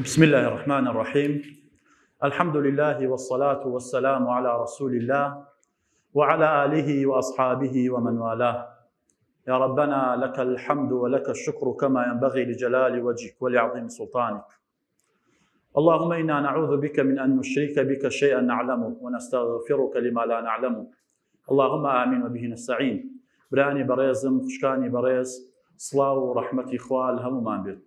بسم الله الرحمن الرحيم الحمد لله والصلاة والسلام على رسول الله وعلى آله وأصحابه ومن والاه يا ربنا لك الحمد ولك الشكر كما ينبغي لجلال وجهك ولعظيم سلطانك اللهم إنا نعوذ بك من أن نشرك بك شيئا نعلمه ونستغفرك لما لا نعلمه اللهم آمین وبه نستعین برانی بەڕێزم خوشکانی بەڕێز سڵاو و ڕەحمەتی خوا لە هەمومان بێت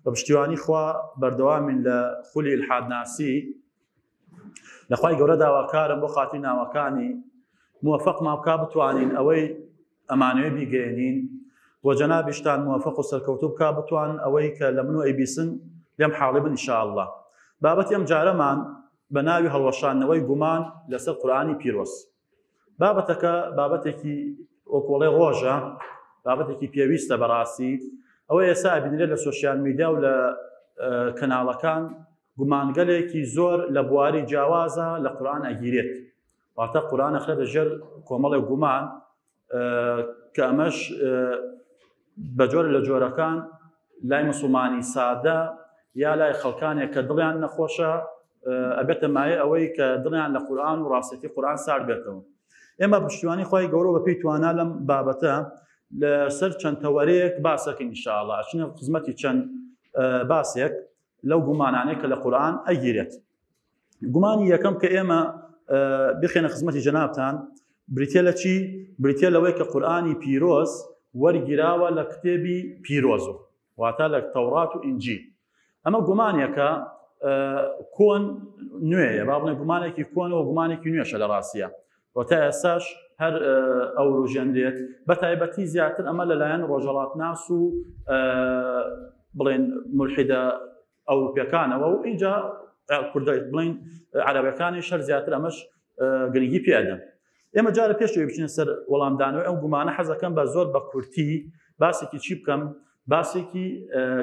بە پشتیوانی خوا بەردەوامین لە خولی ئیلحادناسی لە خوای گەورە داواکارم بۆ خاتی ناوەکانی موفقمان بکا بتوانین ئەوەی ئەمانەوێ بیگەیەنین و جەنابیشتان موفق و سەرکەوتوو بکا بتوان ئەوەی کە لە من و ئەیبیسن لێم حاڵی بن ئینشاءاللە بابەتی ئەم جارەمان بە ناوی هەڵوەشاندنەوەی گومان لەسەر قورئانی پیرۆز. بابەتەکە بابەتێکی وەکۆڵێ ڕۆژە، بابەتێکی پێویستە بەڕاستی. ئەوە ئێستا ئەبینرێت لە سۆشیال میدیا و لە کەناڵەکان گومانگەلێکی زۆر لە بواری جیاوازە لە قورئان ئەگیرێت. واتە قورئان ئەخرێتە ژێر کۆمەڵێک گومان کە ئەمەش بە جۆرە لە جۆرەکان لای مسلمانی سادە یا لای خەڵکانێک کە دڵیان نەخۆشە ئەبێتە مایە ئەوەی کە دڵیان لە قورآن و ڕاستێتی قورآن سارد بێتەوە ئێمە پشتیوانی خی گەورە بە پێی توانا لەم بابەتە لەسەر چەند تەوەرەیەک باسەکەین ئینشاءاللە ئەچینە خزمەتی چەند باسێک لەو گومانانەی کە لە قورآن ئەگیرێت گومانی یەکەم کە ئێمە بخێنە خزمەتی جەنابتان بریتە لە چی بریتە لەوەی کە قورآانی پیرۆز وەرگیراوە لە کتێبی پیرۆز و واتە لە تەورات و ئینجیل ئەمە گومانێکە کۆن نوێیە با بڵێن گومانێکی کۆن و گومانێکی نوێشە لە ڕاستیە و تا ئێستاش هەر ئەوروژێنرێت بە تایبەتی زیاتر ئەمە لەلایەن ڕۆژەڵاتناس و بڵێن ملحیدە ئەوروپیەکانەوە و ئینجا کوردە بڵین عەرەبەکانی شەر زیاتر ئەمەش گرنگی پێدەن ئێمە جارە پێش ئەوەی بچینە سەر وەڵامدانەوەی ئەو گومانە حەزەکەم بە زۆر بە کورتی باسێکی چی بکەم باسێکی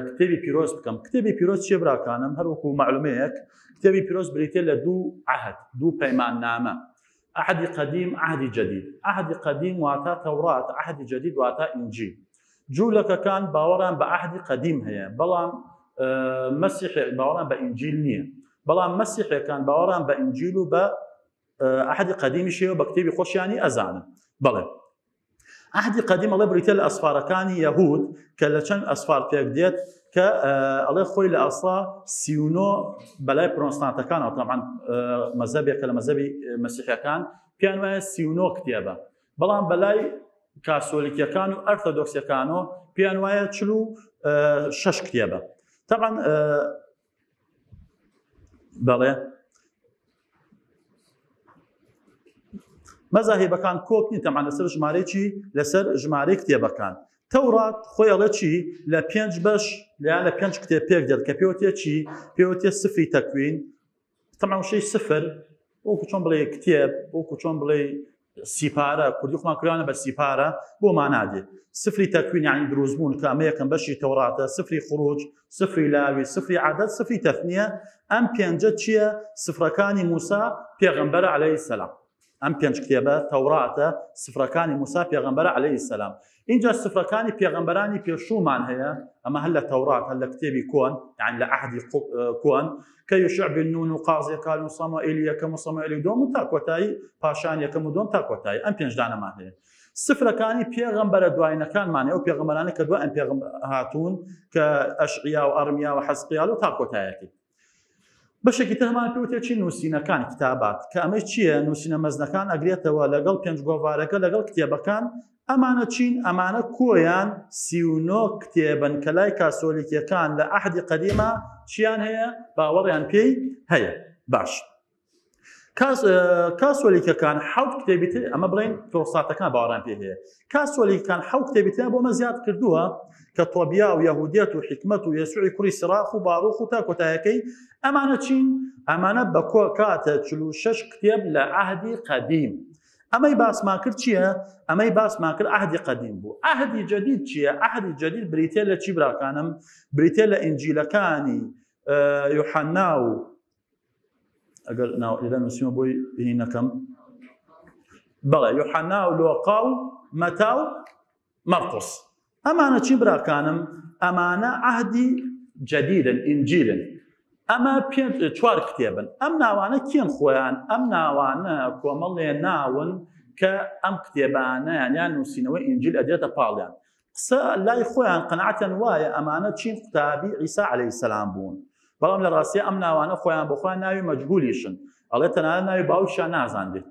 کتێبی پیرۆز بکەم کتێبی پیرۆز چیە براکانم هەروەکو معلومەیەک کتێبی پیرۆز بریتە لە دوو عهد دوو پەیماننامە عهدی قەدیم عهدی جدید عهدی قەدیم واتە تەورات عهدی جدید واتە ئینجیل جوولەکەکان باوەڕیان بە عهدی قەدیم هەیە بەڵام مەسیح باوەڕیان بە ئینجیل نییە بەڵام مەسیحەکان باوەڕیان بە ئینجیل و بە عهدی قەدیمیش هەیە و بە کتێبی خۆشیانی ئەزانن بەڵێ عهدی قەدیم ئەڵێ بریتە لە ئەسفارەکانی یەهود کە لە چەند ئەسفار پێک دێت کە ئەڵێ خۆی لە ئەسڵا 39 بەلای پرۆتستانتەکانەوە تەبعەن مەزەبێکە لە مەزەبی مەسیحەکان پێیان وایە 39 کتێبە بەڵام بەلای کاسۆلیکیەکان و ئەرثۆدۆکسەکانەوە پێیان وایە 46 کتێبە تەبعەن بەڵێ مەزاهیبەکان کۆک نین تەمان لەسەر ژمارەی لەسەر ژمارەی کتێبەکان تەورات خۆی ئەڵێ چی لە پێنج بەش یان لە پێنج کتێب پێک دێت کە پێوتێ چی پێوتێ سفری تەکوین تەمان وشەی سفر وەکو چۆن بڵێ کتێب وەکو چۆن بڵێ سیپارە کوردی خۆمان کرانە بە سیپارە بۆ مانا دێ سفری تەکوین یعنی دروستبوون کە ئەمە یەکەم بەشی تەوراتە سفری خروج سفری لاوی سفری عەدەد سفری تەثنیە ئەم پێنجە چییە سفرەکانی موسا پێغەمبەر عەلەیهی سەلام ئەم پێنج کتێبە تەوراتە سفرەکانی موسا پێغەمبەر عەلەیهی سەلام ئینجا سفرەکانی پێغەمبەرانی پێشوومان هەیە ئەمە هەر لە تەورات هەر لە کتێبی کۆن یان لە عەهدی کۆن کە یوشع بن نون و قازیەکان و سەموئیلی یەکەم و سەموئیلی دووەم و تا کۆتایی پاشان یەکەم و دووەم تا کۆتایی ئەم پێنج دانەمان هەیە سفرەکانی پێغەمبەرە دوایینەکانمان ئەو پێغەمبەرانە کە دوای ئەم پێغەمبەر هاتوون کە ئەشعیا و ئەرمیا و حەزقیال و تا کۆتایەکەی بەشێکی تر هەمان پێوتێ چی نووسینەکان کتابات کە ئەمەی چییە نووسینە مەزنەکان ئەگرێتەوە لەگەڵ پێنج گۆڤارەکە لەگەڵ کتێبەکان ئەمانە چین ئەمانە کۆیان 39 کتێبن کە لای کاسۆلیکیەکان لە عەهدی قەدیمە چیان هەیە باوەڕیان پێی هەیە باش کاسۆلیکەکان حەوت کتێبی تر ئەمە بڵێن پرۆستاتەکان باوەڕیان پێ هەیە کاسۆلیکان حەوت کتێبی تر بۆ مە زیاد کردووە کە تۆبیا و یەهودیەت و حیکمەت و یەسوعی کوڕی سراخ و باروخ و تا کۆتایەکەی ئەمانە چین ئەمانە بە کۆ کاتە 46 کتێب لە عهدی قەدیم ئەمەی باسمان کرد چییە؟ ئەمەی باسمان کرد عهدی قەدیم بوو عهدی جدید چییە؟ عهدی جدید بریتە لە چی براکانم؟ بریتە لە ئینجیلەکانی یوحەنا و ئەگەر ناو ئێرە نووسیمە بۆی بینی نەکەم بەڵێ یوحەنا و لۆقا و مەتا و مەرقس ئەمانە چی براکانم ئەمانە عهدی جدیدن ئینجیلن. ئەمە پێنج چوار کتێبن. ئەم ناوانە کێن خۆیان؟ ئەم ناوانە کۆمەڵێ ناون کە ئەم کتێبانەیان یان نووسینەوەی ئینجیل ئەدرێتە پاڵیان. قسە لای خۆیان قەناعەتیان وایە ئەمانە چین قوتابی عیسا عەلەیهی سەلام بوون. بەڵام لە ڕاستیا ئەم ناوانە خۆیان بۆ خۆیان ناوی مەجهولیشن. ئەڵێ تەنانەت ناوی باوکیشیان نازانرێت.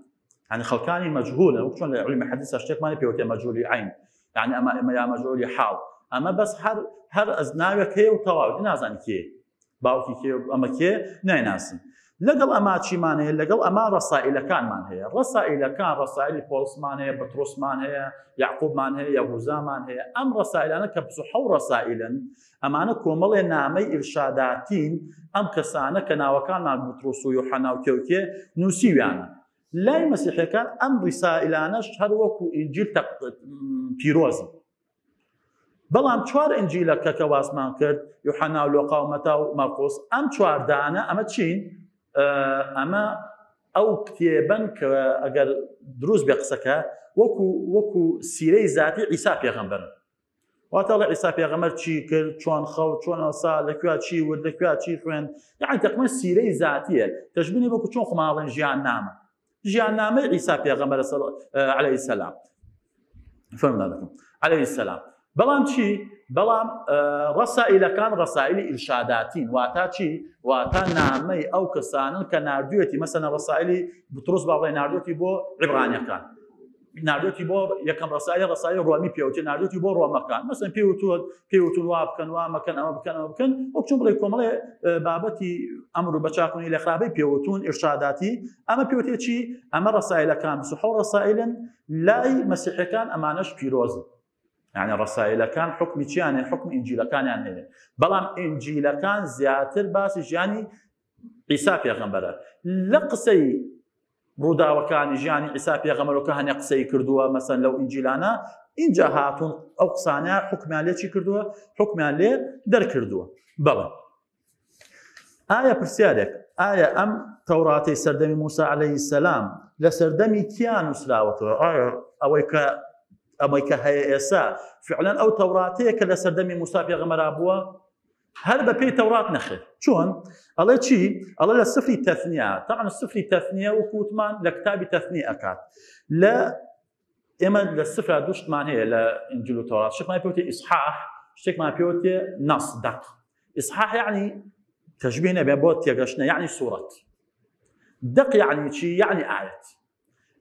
یعنی خەڵکانی مەجهولن وەک چۆن لە عیلمی حەدیسا شتێکمان پێوتێ مەجهولی عەین یعنی ئەمە ئەمە یا مەجهولی حاڵ ئەمە بەس هەر هەر ئەز ناوێک هەیە و تەواو نازانی کێ باوکی کێ ئەمە کێ نایناسن لەگەڵ ئەما چیمان هەیە لەگەڵ ئەما ڕەسائلەکانمان هەیە ڕەسائلەکان ڕەسائلی پۆڵسمان هەیە بترۆسمان هەیە یعقوبمان هەیە یەهوزامان هەیە ئەم ڕەسائلانە کە بزحە و ڕەسائلن ئەمانە کۆمەڵێ نامەی ئیرشاداتین ئەم کەسانە کە ناوەکانمان بترۆس و یۆحەنا و کێوکێ نووسیویانە لای مەسیحەکان ئەم ڕیسائلانەش هەر وەکو ئینجیل پیرۆزن بەڵام چوار ئینجیلەکە کە واسمان کرد یوحەنا و لۆقا و مەتا و مەرقۆس ئەم چواردانە ئەمە چین ئەمە ئەو کتێبەن کە ئەگەر دروست بێ قسەکە وەکو وەکو سیرەی زاتی عیسا پێغەمبەرن واتە ئەڵێ عیسا پێغەمبەر چی کرد چۆن خەو چۆن ئەسا لەکوێ چی ورد لەکوێ چی خوێن یعنی تەقمە سیرەی زاتیە تەشبینی وەکو چۆن خۆمان ئەڵێن ژیان نامە ژیان نامەی عیسا پێغەمبەر عەلەیهی سەلام فەرمودان دەکەم عەلەیهی سەلام بەڵام چی بەڵام ڕەسائیلەکان ڕەسائلی ئیرشاداتین واتا چی واتا نامەی ئەو کەسانن کە ناردوێتی مەسەنە ڕەسائلی بتڕس با بڵێ ناردوێتی بۆ عیبرانیەکان ناردوێتی بۆ یەکەم ڕەسائلی ڕەسائلی ڕۆمی پێوتێ ناردوێتی بۆ ڕۆمەکان مەسەن پێوتووە پێوتون وا بکەن وا مەکەن ئەمە بکەن ئەمە بکەن وەک چۆن بڵێ کۆمەڵێ بابەتی ئەمر بە چاکونی لە خراپەی پێوتون ئیرشاداتی ئەمە پێوتێ چی ئەمە ڕەسائلەکان 26 ڕەسائلن لای مەسیحەکان ئەمانەش پیرۆزن یعنی ڕەسائلەکان حکمی چیان هەیە حکم ئینجیلەکانیان هەیە بەڵام ئینجیلەکان زیاتر باسی ژیانی عیسا پێغەمبەرە لە قسەی ڕووداوەکانی ژیانی عیسا پێغەمبەرەوە کە هەنێ قسەی کردووە مەسەن لەو ئینجیلانە اینجا هاتوون ئەو قسانە حکمیان لێ چی کردووە حکمیان لێ دەرکردووە بەڵێ ئایا پرسیارێک ئایا ئەم تەوراتەی سەردەمی موسا عەلەیهی سەلام لە سەردەمی کیا نووسراوەتەوە ئایا ئەوەی کە ئەمەی کە هەیە ئێسا فعلەن ئەو تەوراتەیە کە لە سەردەمی موسا پێغەمبەرا بووە هەر بە پێی تەورات نەخێر چۆن ئەڵێ چی ئەڵێ لە سفری تەثنیە تەعن سفری تەثنیە و کوتمان لە کتابی تەثنی ئەکات لە ئێمە لە سفرا دوو شتمان هەیە لە ئینجیل و تەورات شتێکمان پێوتێ ئیسحاح شتێکمان پێوتێ نەص دەق ئیسحاح یعنی تەشبیه نەبێ بۆ تێگەشتنە یعنی سوورەت دەق یعنی چی یعنی ئاەت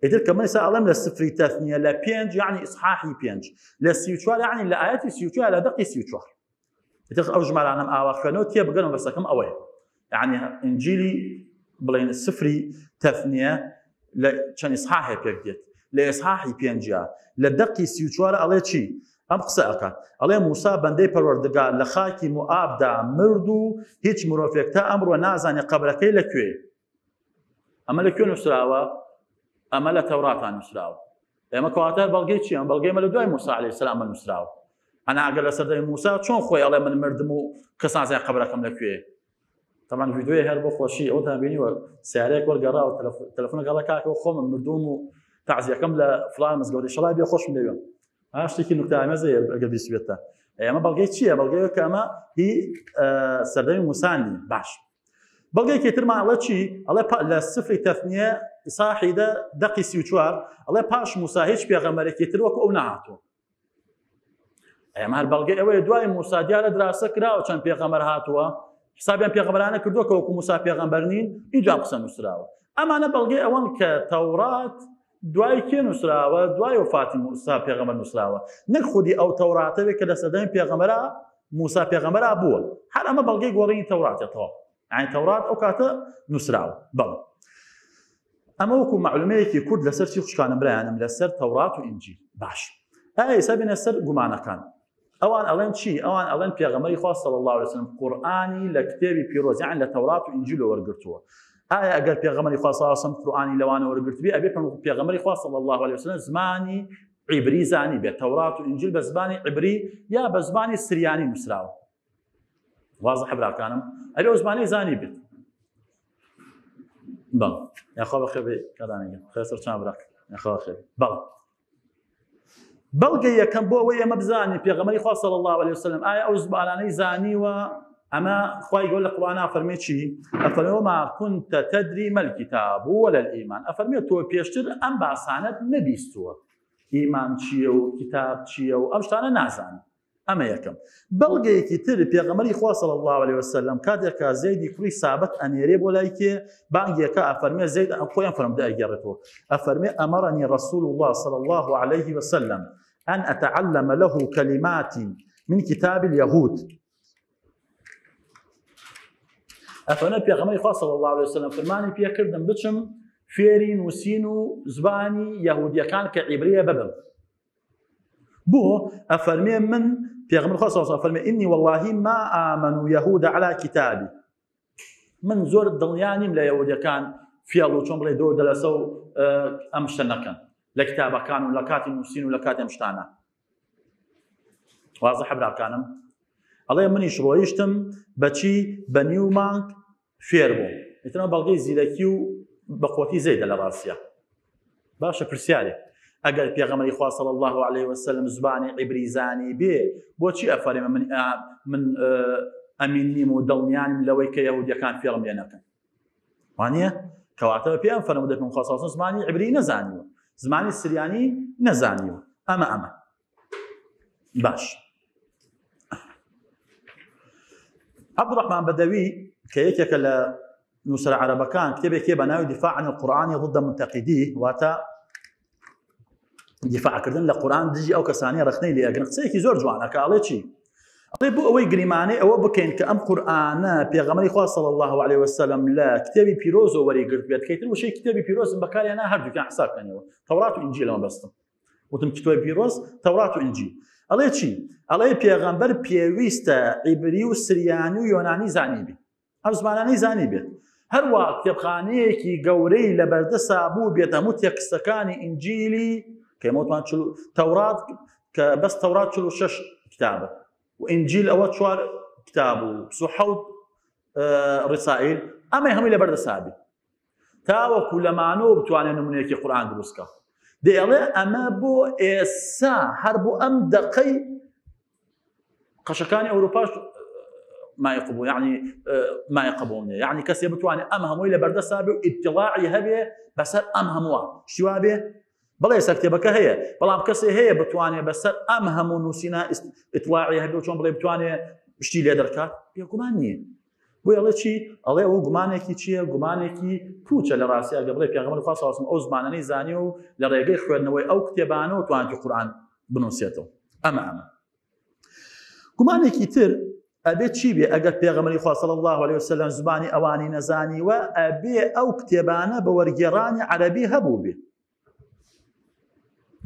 ئیتر کە من ئێستا ئەڵێم لە سفری تەثنیە لە پێنج یعنی ئیسحاحی پێنج لە 34 یعنی لە ئاەتی 34 لە دەقی 34 ئیتر ئەو ژمارانەم ئاوا خوێنەوە تێبگەن و بەسەکەم ئەوەیە یعنی ئینجیلی بڵێن سفری تەثنیە لە چەند ئیسحاحێ پێک دێت لە ئیسحاحی پێنجیا لە دەقی 34 ئەڵێ چی ئەم قسە ئەکات ئەڵێ موسا بەندەی پەروەردگار لە خاکی موئابدا مرد و هیچ مرۆڤێک تا ئەمڕۆ نازانێ قەبرەکەی لەکوێ ئەمە لە کوێ نووسراوە ئەمە لە تەوراتان نووسراوە ئێمە کەواتە بەڵگەی چیان بەڵگەی مە لە دوای موسا عەلەیهی سەلام نووسراوە ئەنا ئەگەر لە سەردەمی موسا چۆن خۆی ئەڵێ من مردم و کەس نازانێ قەبرەکەم لە کوێ طبعا ڤیدیۆی هەر بۆ خۆشی ئەوتان بینیوە سیارەیەک وەرگەڕاوە تەلەفۆن گەڵە کاکەوە خۆمم مردوم و تەعزیەکەم لە فڵان مزگەوتی شەڵای بێ خۆشم لەوێم شتێکی نوکتە ئامێزە ئەگەر بیستبێتە ئێمە بەڵگەی چییە بەڵگەیە کە ئەمە هی سەردەمی موسانی باش بەڵگەیەکی ترمان ئەڵێ چی ئەڵێ لە سفری تەثنیە ئیساحی دە دەقی 34 ئەڵێ پاش موسا هیچ پێغەمبەرێکی تر وەکو ئەو نەهاتووە ئێمە هەر بەڵگەی ئەوەیە دوای موسا دیارە دراسە کراوە چەند پێغەمبەر هاتووە حسابیان پێغەمبەرانە کردووە کە وەکو موسا پێغەمبەر نین اینجا قسە نووسراوە ئەمانە بەڵگەی ئەوەن کە تەورات دوای کێ نووسراوە دوای وفاتی موسا پێغەمبەر نووسراوە نەک خودی ئەو تەوراتە بێ کە لە سەردەمی پێغەمبەرا موسا پێغەمبەرا بووە هەر ئەمە بەڵگەی گۆڕینی تەوراتە تەواو یعنی تەورات ئەو کاتە نووسراوە بەڵێ ئەمە وەکو معلومەیەکی کورد لەسەر چی خوشکانم برایانم لەسەر تەورات و ئینجیل باش ئایا ئێستا بێنە سەر گومانەکان ئەوان ئەڵێن چی ئەوان ئەڵێن پێغەمبەری خوا صلی الله علیه وسلم قورئانی لە کتێبی پیرۆز یان لە تەورات و ئینجیل وەرگرتووە ئایا ئەگەر پێغەمبەری خوا صلی الله علیه وسلم قورئانی لەوانە وەرگرتبێ ئەبێ پێغەمبەری خوا صلی الله علیه وسلم زمانی عیبری زانی بێت تەورات و ئینجیل بە زمانی عیبری یا بە زمانی سریانی نووسراوە وازحە براکانم ئەبێ ئەو زمانەی زانی بێت بەڵ یاخوا بەخێر بێ کادانێک خێر سەر چاو براک یاخوا بەخێر بەڵ بەڵگە یەکەم بۆ ئەوەی ئێمە بزانین پێغەمبەری خوا صلی الله علیه وسلم ئایا ئەو زمانانەی زانیوە ئەمە خوای گەورە لە قورئانا فەرمێ چی؟ ئەفەرمێ وما كنت تدري ما الكتاب ولا الإيمان ئەفەرمێ تۆ پێشتر ئەم باسانەت نەبیستووە ئیمان چییە و کتاب چییە و ئەم شتانە نازانی ئەمە یەکەم بەڵگەیەکی تر پێغەمبەری خوا صلی الله علیه وسلم کاتێک کە زەیدی کوڕی سابت ئەنێرێ بۆ لای کێ بانگێکە ئەفەرمێ زەید خۆیان فەرمودە ئەگەڕێتەوە ئەفەرمێ ئەمەڕنی رسول الله صلی الله علیه وسلم أن أتعلم له كلمات من كتاب اليهود ئەفەرمێ پێغەمبەری خوا صلی الله علیه وسلم فرمانی پێکردم بچم فێری نووسین و زبانی یەهودیەکان کە عیبریە ببم بۆ ئەفەرمێ من پێغەمبەر خوا صلی الله علیه وسلم إني والله ما آمن يهود على كتابي من زۆر دڵنیا نیم لە یەهودیەکان فێڵ و چۆن بڵێ دۆ دەلەسە و ئەم شتە نەکەن لە کتابەکان و لە کاتی نووسین و لە کاتی ئەم شتانە وازحە براکانم ئەڵێ منیش ڕۆیشتم بەچی بە نیو مانگ فێر بووم ئیترەوە بەڵگەی زیرەکی و بەقوەتی زەیدە لە ڕاستە باشە پرسیارێک ئەگەر پێغەمبەری خوا صلی الله علیه وسلم زبانی عیبری زانی بێ بۆچی ئەفەرمە من من ئەمین نیم و دڵنیانم لەوەی کە یەهودیەکان فێڵم لێ نەکەن وانە کەواتە پێ ئەم فەرموودە پێم خوا صلی زمانی عیبری نەزانیوە زمانی سریانی نەزانیوە ئەمە ئەمە باش عبدالرحمن بەدەوی کە یەکێکە لە نووسەرە عەرەبەکان کتێبێکی بە ناوی دفاع عن القرآن ضد منتقدی واتە دیفاعکردن لە قورآن دژی ئەو کەسانی ڕخنەی لێ ئەگرن قسەیەکی زۆر جوانە کە ئەڵێ چی ئەڵێ بۆ ئەوەی گریمانەی ئەوە بکەین کە ئەم قورآانە پێغەمبەری خوا صلی الله علیه وسلم لە کتێبی پیرۆزەوە وەریگرت بێت کەیتر وشەی کتێبی پیرۆزم بەکاریانە هەردووکیان حساب کەنەوە تەورات و ئینجیل لەمە بەستم وتم کتێبی پیرۆز تەورات و ئینجیل ئەڵێ چی ئەڵێ پێغەمبەر پێویستە عیبری و سریانی و یۆنانی زانیبی ئەم زمانانەی زانی بێت هەروە کتێبخانەیەکی گەورەی لە بەردەسا بوو بێت هەموو تێکستەکانی ئینجیلی کە ئێمە تەورات کە بەس تەورات 46 کتابە و ئینجیل ئەوە چوار کتاب و 27 ڕسائل ئەمە هەمووی لە بەردەسا بێت تاوەکو لەمانەوە بتوانێت نمونەیەکی قورئان دروست کە دەیڵێ ئەمە بۆ ئێسا هەر بۆ ئەم دەقەی قەشەکانی ئەوروپاش مای قبول یعنی مای قبول نییە یعنی کەسێ بتوانێت ئەم هەمووی لە بەردەسا بێ و ئیتلاعی هەبێ بەسەر ئەم هەمووە شتیوا بێ بەڵێ ئێستا کتێبەکە هەیە بەڵام کەسێ هەیە بتوانێت بەسەر ئەم هەموو نووسینە ئیتلاعی هەبێ و چۆن بڵێ بتوانێت شتی لێ دەرکات بێگومان نییە بۆیە ئەڵێ چی؟ ئەڵێ ئەوە گومانێکی چییە؟ گومانێکی پوچە لە ڕاستیا گە بڵێ پێغەمبەر خوا صلی الله علیه و ئەو زمانانەی زانی و لە ڕێگەی خوێندنەوەی ئەو کتێبانەوە توانیتی قورئان بنووسێتەوە. ئەمە ئەمە. گومانێکی تر ئەبێ چی بێ ئەگەر پێغەمبەری خوا صلی الله علیه وسلم زمانی ئەوانی نەزانیوە ئەبێ ئەو کتێبانە بە وەرگێڕانی عەرەبی هەبوو بێ.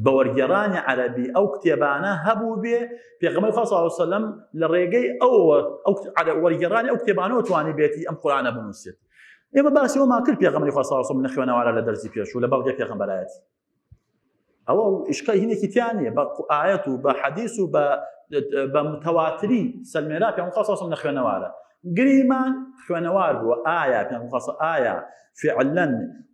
بە وەرگێڕانی عەرەبی ئەو کتێبانە هەبوو بێ پێغەمبەر خوا صلی الله علیه وسلم لە ڕێگەی ئەوەوە ئەو وەرگێڕانی ئەو کتێبانەوە توانی بێتی ئەم قورئانە بنووسێت ئێمە باسی ئەومان کرد پێغەمبەری خوا صلی الله علیه وسلم نەخوێنەوارە لە دەرسی پێشوو لە بەڵگەی پێغەمبەرایەتی ئەوە ئیشکای هینێکی تیا نییە بە ئاەت و بە حەدیث و بە بە متەواتری سەلمێرا پێغەمبەر خوا صلی الله علیه وسلم نەخوێنەوارە گریمان خوێنەوار بووە ئایا پێغەمبەر خوا ئایا فعلا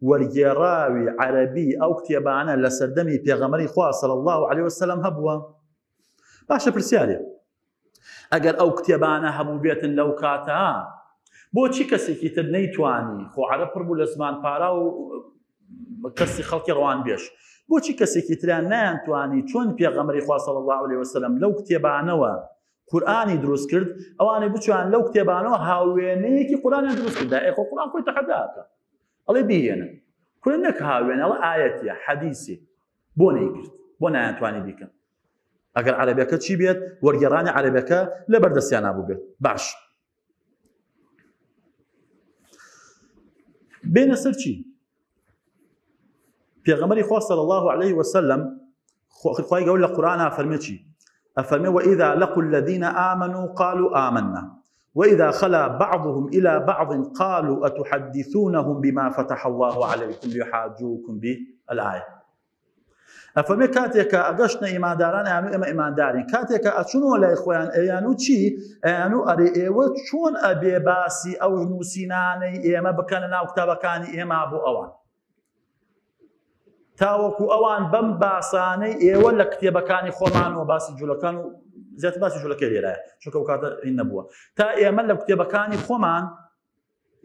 وەرگێڕاوی عەرەبی ئەو کتێبانە لە سەردەمی پێغەمبەری خوا صلی الله علیه وسلم هەبووە؟ باشە پرسیارێ ئەگەر ئەو کتێبانە هەبوو بێتن لەو کاتە بۆچی کەسێکی تر نەیتوانی خۆ عەرەب پڕ بوو لە زمان پارا و کەسی خەڵکی ڕەوان بێش بۆچی کەسێکی تریان نەیانتوانی چۆن پێغەمبەری خوا صلی الله علیه وسلم لەو کتێبانەوە قورئانی دروست کرد ئەوانەی بچوان لەو کتێبانەوە هاوێنەیەکی قورئانیان دروست کرد ئێ خۆ قورئان خۆی تەحەداکە ئەڵێ بیهێنن کورە نەک هاوێنە ئەڵێ ئایەتیە حەدیسی بۆ نەیکرد بۆ نایانتوانی بیکەن ئەگەر عەرەبەکە چی بێت وەرگێڕانی عەرەبەکە لە بەردەستیان بوو بێت باش بێنە سەر چی پێغەمبەری خوا صلی الله علیه وسلم خوای گەورە لە قورئانا فەرمێ چی ئەفەرمێ وإذا لقوا الذين آمنوا قالوا آمنا وإذا خلا بعضهم إلى بعض قالوا أتحدثونهم بما فتح الله عليكم ليحاجوكم به الآية ئەفەرمێ کاتێک کە ئەگەشتنە ئیمانداران ئەیان و ئێمە ئیماندارین کاتێک کە ئەچونەوە لای خۆیان ئەیان و چی ئەیان و ئەرێ ئێوە چۆن ئەبێ باسی ئەو نووسینانەی ئێمە بکەنە ناو کتابەکانی ئێمە بۆ ئەوان تاوەکو ئەوان بەم باسانەی ئێوە لە کتێبەکانی خۆمانەوە باسی جوولەکان و زیاتر باسی جوولەکەی لێرایە چونکە ئەو کاتە هین نەبووە تا ئێمە لە کتێبەکانی خۆمان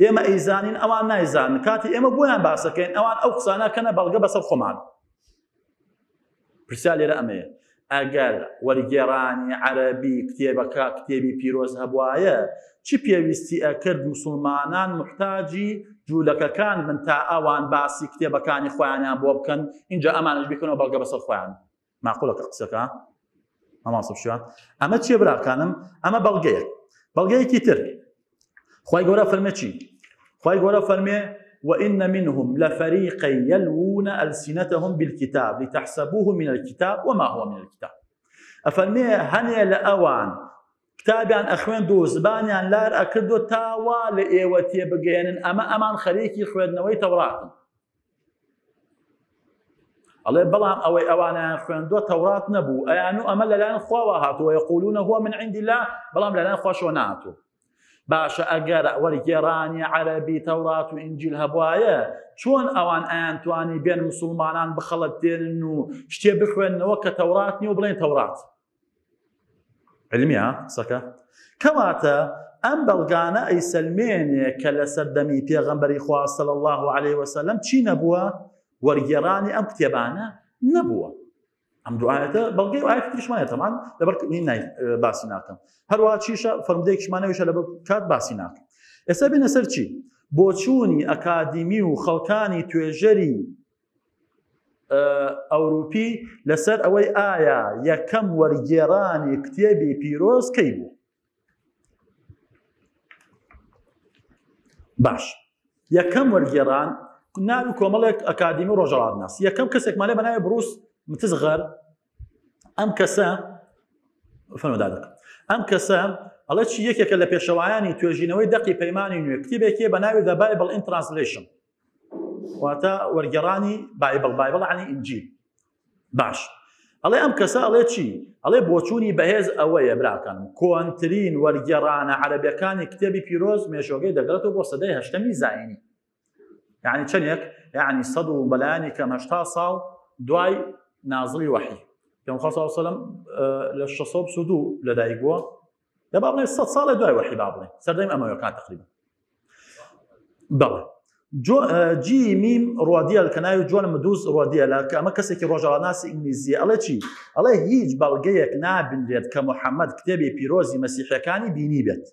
ئێمە ئەیزانین ئەوان نایزانن کاتی ئێمە بۆیان باسەکەین ئەوان ئەو قسانە کەنە بەڵگە بەسەر خۆمان پرسیار لێرە ئەمەیە ئەگەر وەرگێڕانی عەرەبی کتێبەکە کتێبی پیرۆز هەبوایە چ پێویستی ئەکرد موسڵمانان موحتاجی جوولەکەکان بن تا ئەوان باسی کتێبەکانی خۆیانیان بۆ بکەن اینجا ئەمانش بیکەنەوە بەڵگە بەسەر خۆیان ماقولە کە قسەکە مامۆستا پشتیوان ئەمە چیە براکانم ئەمە بەڵگەیەک بەڵگەیەکی تر خوای گەورە فەرمێ چی خوای گەورە فەرمێ وإن منهم لفريقا يلوون ألسنتهم بالكتاب لتحسبوه من الكتاب وما هو من الكتاب ئەفەرمێ هەنێ لە ئەوان کتابیان ئەخوێند و زبانیان لار ئەکرد و تا وا لە ئێوە تێبگەیەنن ئەمە ئەمان خەریکی خوێندنەوەی تەوراتن ئەڵێ بەڵام ئەوەی ئەوانیان خوێندووە تەورات نەبوو ئەیان و ئەمە لەلایەن خواوە هاتووە یقولون هو من عند الله بەڵام لەلایەن خواشەوە نەهاتووە باشە ئەگەر وەرگێڕانی عەرەبی تەورات و ئینجیل هەبوایە چۆن ئەوان ئەیانتوانی بێن مسلمانان بخەڵەتێنن و شتێ بخوێندنەوە کە تەورات نیە و بڵێن تەورات علمیە قسەکە کەواتە ئەم بەڵگانە ئەیسەلمێنێ کە لە سەردەمی پێغەمبەری خوا صلی الله علیه وسلم چی نەبووە وەرگێڕانی ئەم کتێبانە نەبووە ئەم دوعاەتە بەڵگەی ئاەتی تریشمانە تەمان لەبەر نای باسی ناکەم هەروە چیشە فەرمودەیەکیشمانەوەیشە لەبەر کات باسی ناکەم ئێستا بینە سەر چی بۆچوونی ئەکادیمی و خەڵکانی توێژەری ئەوروپی لەسەر ئەوەی ئایا یەکەم وەرگێڕانی کتێبی پیرۆز کەی بوو باش یەکەم وەرگێڕان ناوی کۆمەڵێک ئەکادیمی ڕۆژەڵات ناس یەکەم کەسێکمان لێ بە ناوی بروس متزغەر ئەم کەسە فەرمودادق ئەم کەسە ئەڵێ چی یەکێکە لە پێشەوایانی توێژینەوەی دەقی پەیمانی نوێ کتێبێکی بە ناوی The Bible in Translation واتە وەرگێڕانی Bible Bible عنی ئینجیل باش ئەڵێ ئەم کەسە ئەڵێ چی ئەڵێ بۆچوونی بەهێز ئەوەیە براکانم کۆنترین وەرگێڕانە عەرەبیەکانی کتێبی پیرۆز مێژۆگەی دەگەڕێتەوە بۆ سەدەی هەشتەمی زایینی یعنی چەندێک یعنی سەد و بەلایانی کەم 80 ساڵ دوای نازڵی وەحی پێغەمبەر صلی الله علیه وسلم لە 622 لەدایک بووە لە با بڵێ 100 ساڵە دوای وەحی با بڵێ سەردەمی ئەمەویەکان تقریبا بەڵێ جی میم ڕۆدیەل کە ناوی جۆن مدوز ڕۆدیەلە کە ئەمە کەسێکی ڕۆژەڵاناسی ئینگلیزیە ئەڵێ چی ئەڵێ هیچ بەڵگەیەک نابینرێت کە محەممەد کتێبی پیرۆزی مەسیحەکانی بینی بێت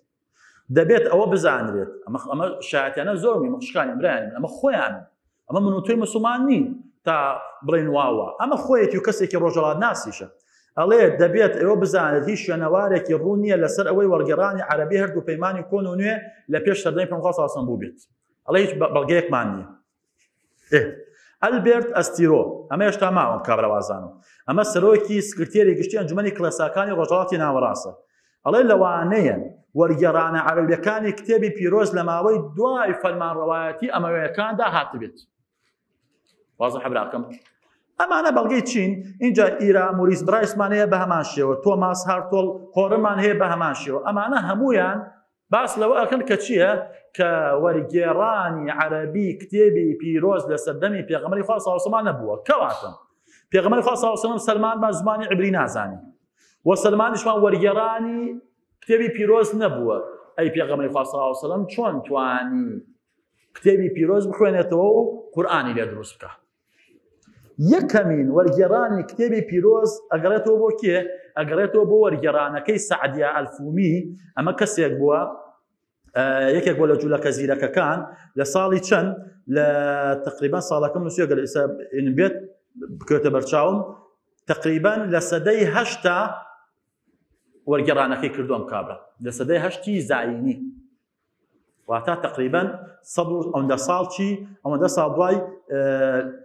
دەبێت ئەوە بزانرێت ئەمە ئەمە شایەتیانە زۆر مهمە خوشکانی برایانی من ئەمە خۆیان ئەمە من و تۆی مسلمان نین تا بڵێن واوە ئەمە خۆیەتی و کەسێکی ڕۆژەڵات ناسیشە ئەڵێ دەبێت ئێوە بزانێت هیچ شوێنەوارێکی ڕوون نییە لەسەر ئەوەی وەرگێڕانی عەرەبی هەردوو پەیمانی کۆن و نوێ لە پێش سەردەمی پێغەمبەر صلی الله علیه و سلم بووبێت ئەڵێ هیچ بەڵگەیەکمان نییە ئەلبێرت ئەستیرۆ ئەمە هێشتا ماوەم کابرا وازانم ئەمە سەرۆکی سکرتێری گشتی ئەنجومەنی کڵێساکانی ڕۆژهەڵاتی ناوەڕاستە ئەڵێ لەوانەیە وەرگێڕانە عەرەبیەکانی کتێبی پیرۆز لە ماوەی دوای فەرمانڕەوایەتی ئەمەویەکاندا هاتبێت وازحە براکەم ئەمانە بەڵگەی چین اینجا ئیرا موریس برایسمان هەیە بە هەمان شێوە تۆماس هارتۆڵ هۆرمان هەیە بە هەمان شێوە ئەمانە هەمویان باس لەوە ئەکەن کە چییە کە وەرگێڕانی عەرەبی کتێبی پیرۆز لە سەردەمی پێغەمبەری خوا صلی الله علیه و سلم نەبووە کەواتە پێغەمبەری خوا صلی الله علیه و سلم سەلمانمان زمانی عبری نازانی و سەلمانیشمان وەرگێڕانی کتێبی پیرۆز نەبووە ئەی پێغەمبەری خوا صلی الله علیه و سلم چۆن توانی کتێبی پیرۆز بخوێنێتەوە و قورئانی لێ دروست بکە یەکەمین وەرگێڕانی کتێبی پیرۆز ئەگەڕێتەوە بۆ کێ؟ ئەگەڕێتەوە بۆ وەرگێڕانەکەی سەعدیا ئەلفومی، ئەمە کەسێک بووە یەکێک بۆ لە جوولەکە زیرەکەکان لە ساڵی چەند لە تقریبا ساڵەکەم نووسیوە گەر ئێستا بێت بکەوێتە بەرچاوم تقریبا لە سەدەی هەشتا وەرگێڕانەکەی کردووە کابرا لە سەدەی هەشتی زایینی واتا تقریبا سەد و ئەوەندە ساڵ چی ئەوەندە ساڵ دوای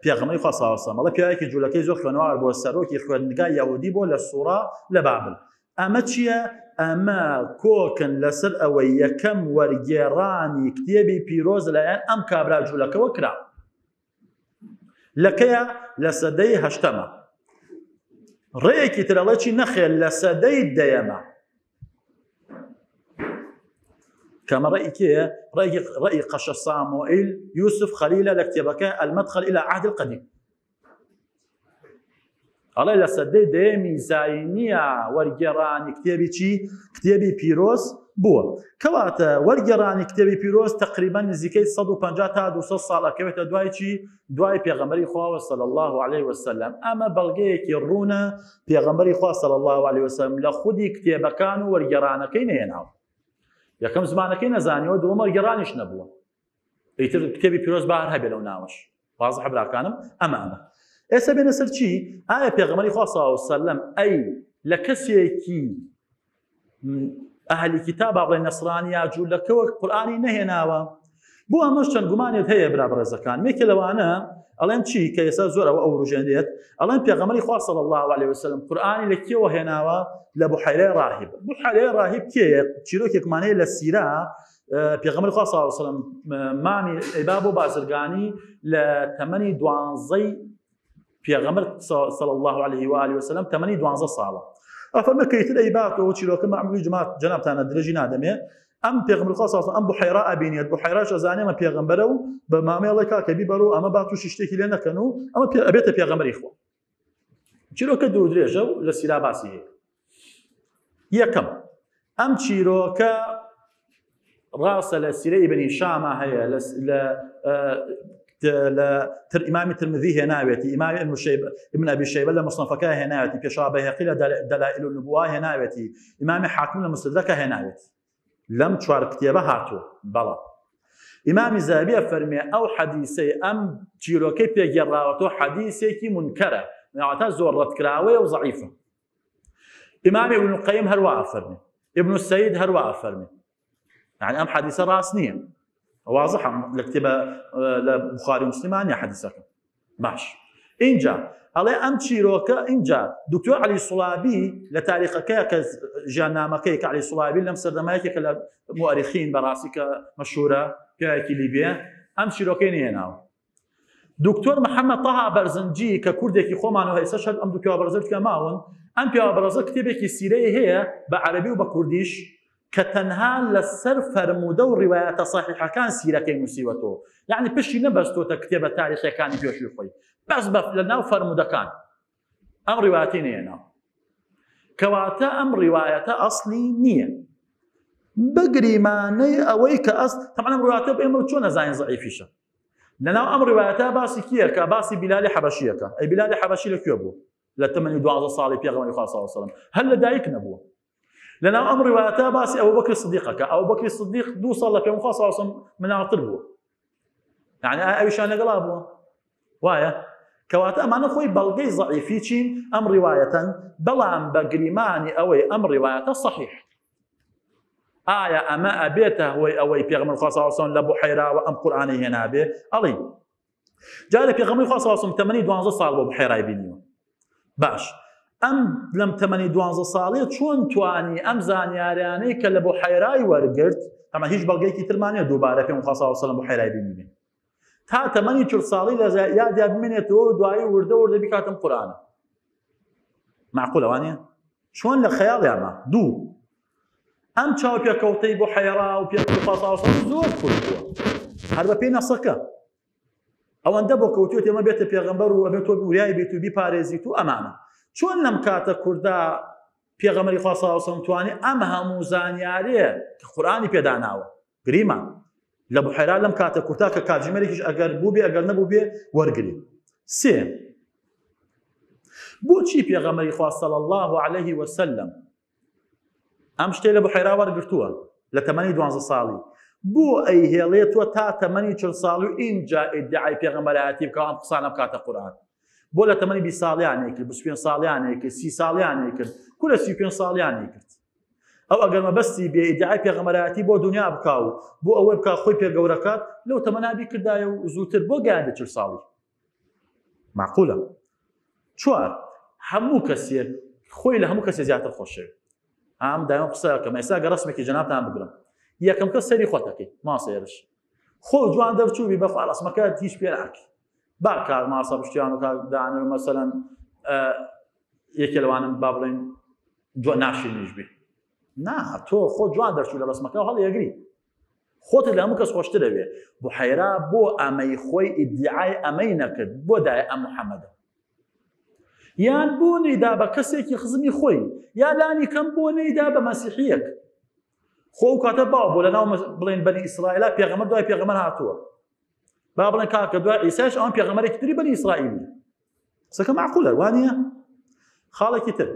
پێغەمبەری خوا صلی الله علیه و سلم ئەڵێ پیاوێکی جوولەکەی زۆر خوێنەوار بووە سەرۆکی خوێندنگای یەهودی بووە لە سوڕا لە بابل ئەمە چییە؟ ئەمە کۆکن لەسەر ئەوەی یەکەم وەرگێڕانی کتێبی پیرۆز لەلایەن ئەم کابرا جوولەکەوە کرا لەکەیە لە سەدەی هەشتەمە ڕێیەکی تر ئەڵێ چی نەخێر لە سەدەی دەیەمە کەمە ڕێی کێیە ڕێی قەشە سامۆئیل یوسف خەلیلە لە کتێبەکە المدخل إلى عهد القديم. ئەڵێ لە سەدەی دەیەمی زاینیە وەرگێڕانی کتێبی چی؟ کتێبی پیرۆز بووە. کەواتە وەرگێڕانی کتێبی پیرۆز تقریبا نزیکەی 150 تا 200 ساڵ ئەکەوێتە دوای چی؟ دوای پێغەمبەری خواوە صلی الله علیه وسلم. ئەمە بەڵگەیەکی ڕوونە پێغەمبەری خوا صلی الله علیه وسلم لە خودی کتێبەکان و وەرگێڕانەکەی نەهێناوە. یەکەم زمانەکەی نەزانیوە، دووەم وەرگێڕانیش نەبووە. ئیتر کتێبی پیرۆز با هەر هەبێ لەو ناوەش. وازحە براکانم ئەمە ئەمە ئێستا بێنە سەر چی ئایا پێغەمبەری خوا صلی الله علیه وسلم ئەی لە کەسێکی ئەهلی کتاب با بڵێن نەسرانی یا جوولەکەوە قورئانی نەهێناوە بۆ ئەمەش چەند گومانێت هەیە برا بەڕێزەکان یەکێ لەوانە ئەڵێن چی کە ئێستا زۆر ئەوە ئەوروژێنێت ئەڵێن پێغەمبەری خوا صلی الله علیه وسلم قورئانی لە کێوە هێناوە لە بحیرەی ڕاهب بحیرەی ڕاهب کێیە چیرۆکێکمان هەیە لە سیرا پێغەمبەری خوا صلی الله علیه وسلم مامی ئەیبا بۆ بازرگانی لە تەمەنی دوانزەی پێغەمبەر صلی الله علیه و آله وسلم تەمەنی دوانزە ساڵە ئەفەرمە کەیتر ئەیباتەوە چیرۆکە مەعمولی جماعت جەنابتانە درێژی نادەمێ ئەم پێغەمبەر خوا صلی الله ئەم بحیرا ئەبینێت بحیراش ئەزانێ ئەمە پێغەمبەرە و بە مامێ ئەڵێ کاکە بیبەرە و ئەمە با تووشی شتێکی لێ نەکەن و ئەمە ئەبێتە پێغەمبەری خوا چیرۆکە دوور درێژە و لە سیرا باسی هەیە یەکەم ئەم چیرۆکە ڕاستە لە سیرە ئیبن هیشامە هەیە لە لە تر ئیمامی ترمذی هێناوێتی ئیمامی ابن شەیبە ابن ئەبی شەیبە لە مصنفەکە هێناوێتی پێشەوا بەیهەقی لە دەلائل النبوە هێناوێتی ئیمامی حاکم لە مستدرەکە هێناوێتی لەم چوار کتێبە هاتووە بەڵام ئیمامی زەهەبی ئەفەرمێ ئەو حەدیسەی ئەم چیرۆکەی پێگێڕاوەتەوە حەدیسێکی منکەرە واتە زۆر ڕەتکراوەیە و زەعیفە ئیمامی ابن القیم هەروا ئەفەرمێ ابن السید هەروا ئەفەرمێ يعني ئەم حەدیسە ڕاست نییە واضحە لە کتێبە لە بخاری مسلمان نیە حەدیسەکە باش ئینجا ئەڵێ ئەم چیرۆکە ئینجا دکتۆر علی سڵابی لە تاریخەکەی کە ژیاننامەکەی کە علی سڵابی لەم سەردەمایەکێکە لە مؤرخین بەڕاستی کە مەشهورە پیاوێکی لیبیە ئەم چیرۆکەی نێناوە دکتۆر محەممەد تەها بەرزنجی کە کوردێکی خۆمان و هەیسە شەر ئەم دوو پیاوە بەڕێزە کە ماون ئەم پیاوە بەڕێزە کتێبێکی سیرەی هەیە بە عەرەبی و بە کوردیش کە تەنها لەسەر فەرموودە و ڕیوایەتە سەحیحەکان سیرەکەی نووسیوەتەوە یعنی پشتی نەبەستۆتە کتێبە تاریخیەکانی پێشووی خۆی بەس بە لەناو فەرموودەکان ئەم ڕیوایەتی نێناوە کەواتە ئەم ڕیوایەتە ئەسلی نییە بگریمانەی ئەوەی کە ئەس تەمان ئەم ڕیوایەتە ئێمە چۆن نەزانین زەعیفیشە لەناو ئەم ڕیوایەتە باسی کیەکە باسی بیلالی حەبەشیەکە ئەی بیلالی حەبەشی لە کوێ بوو لە تەمەنی 12 ساڵی پێغەمبەری خوا صلی الله علیه و سلم هەر لە دایک نەبووە لەناو ئەم ڕیوایەتە باسی ئەبوبەکری سدیقەکە ئەبوبەکری سدیق دوو ساڵ لە پێغەمبەر خوا صلی الله علیه و سلم مناڵتر بووە یعنی ئەویشان لەگەڵا بووە وایە کەواتە ئەمانە خۆی بەڵگەی زەعیفی چین ئەم ڕیوایەتەن بەڵام بە گریمانی ئەوەی ئەم ڕیوایەتە صحیح ئایا ئەمە ئەبێتە هۆی ئەوەی پێغەمبەر خوا صلی الله علیه و سلم لە بوحەیراوە ئەم قورئانەی هێنابێ ئەڵێ جارێ پێغەمبەری خوا صلی الله علیه و سلم تەمەنی 12 ساڵ بۆ بحێرای بینیوە باش ئەم لەم تەمەنی 12 ساڵێ چۆن توانی ئەم زانیاریانەی کە لە بۆ حەیرای وەرگرت ئەمە هیچ بەڵگەیەکی ترمان نییە دووبارە پێم خوا صلی الله علیه و سلم بحێرای بینیبێ تا تەمەنی 40 ساڵی لە یادیا بمێنێتەوە و دوایی وردە وردە بیکاتم قورئانە معقولە وانە چۆن لە خەیاڵیانما دوو ئەم چاوپێکەوتەی بۆ حەیرا و پێغەمبەر خوا صلی الله علیه و سلم زۆر کورت بووە هەر بە پێی نەسەکە ئەوەندە بۆ کەوتوێت ئێمە بێتە پێغەمبەر و ئەبێت تۆ وریای بێت و بیپارێزیت و ئەمانە چۆن لەم کاتە کووردا پێغەمبەری خوا صلی الله علیه و سلم توانی ئەم هەموو زانیاریە کە قورئانی پێداناوە گریمان لە بحیرا لەم کاتە کورتا کە کاتژمێرێکیش ئەگەر بوو بێ ئەگەر نەبوو بێ وەرگری سێ بۆچی پێغەمبەری خوا صلی الله علیه وسلم ئەم شتەی لە بحیرا وەرگرتووە لە تەمەنی دوانزە ساڵی بۆ ئەیهێڵێتوە تا تەمەنی چل ساڵی و ئینجا ئیدعای پێغەمبەرایەتی بکە ئەم قسانە بکاتە قورئان بۆ لە تەمەنی 20 ساڵیانێک کرد 25 ساڵیانێک کرد 30 ساڵیانێک کرد کورە 35 ساڵیانی کرد ئەو ئەگەر مەبەستی بێ ئیدعای پێغەمبەرایەتی بۆ دنیا بکا و بۆ ئەوەی بکا خۆی پێگەورەکات لەو تەمەنا بیکردایە و زووتر بۆ گەیاندە 40 ساڵی معقولە چوار هەموو کەسێک خۆی لە هەموو کەسێ زیاتر خۆشەوێت ئام دایم قسە کەم ئێستا گە ڕسمێکی جەنابتان بگرم یەکەم کەس سەری خۆتەکەی ماسێرش خۆ جوان دەرچووبی بەخوا ڕسمەکە هیچ پێ ناکەی با کاک ماسە پشتیان و کاک دانە مەسەلەن یەکێ لەوانم با بڵێن جوان ناشرینیش بێ نا تۆ خۆ جوان دەرچوو لە ڕسمەکە هەڵ یەگری خۆتت لە هەموو کەس خۆشتر ئەوێ بوحەیرا بۆ ئەمەی خۆی ئیدعای ئەمەی نەکرد بۆ دایە ئەم محەممەدە. یان بۆ نەیدا بە کەسێکی خزمی خۆی یا لانی کەم بۆ نەیدا بە مەسیحیەک؟ خۆ ئەو کاتە باو بوو لەناو بڵێن بەنی ئیسرائیلا پێغەمبەر دوای پێغەمبەر هاتووە. با بڵێن کاکە دوای عیساش ئەوان پێغەمبەرێکی تری بەنی ئیسرائیلی. قسەکە معقولە وانە؟ خاڵێکی تر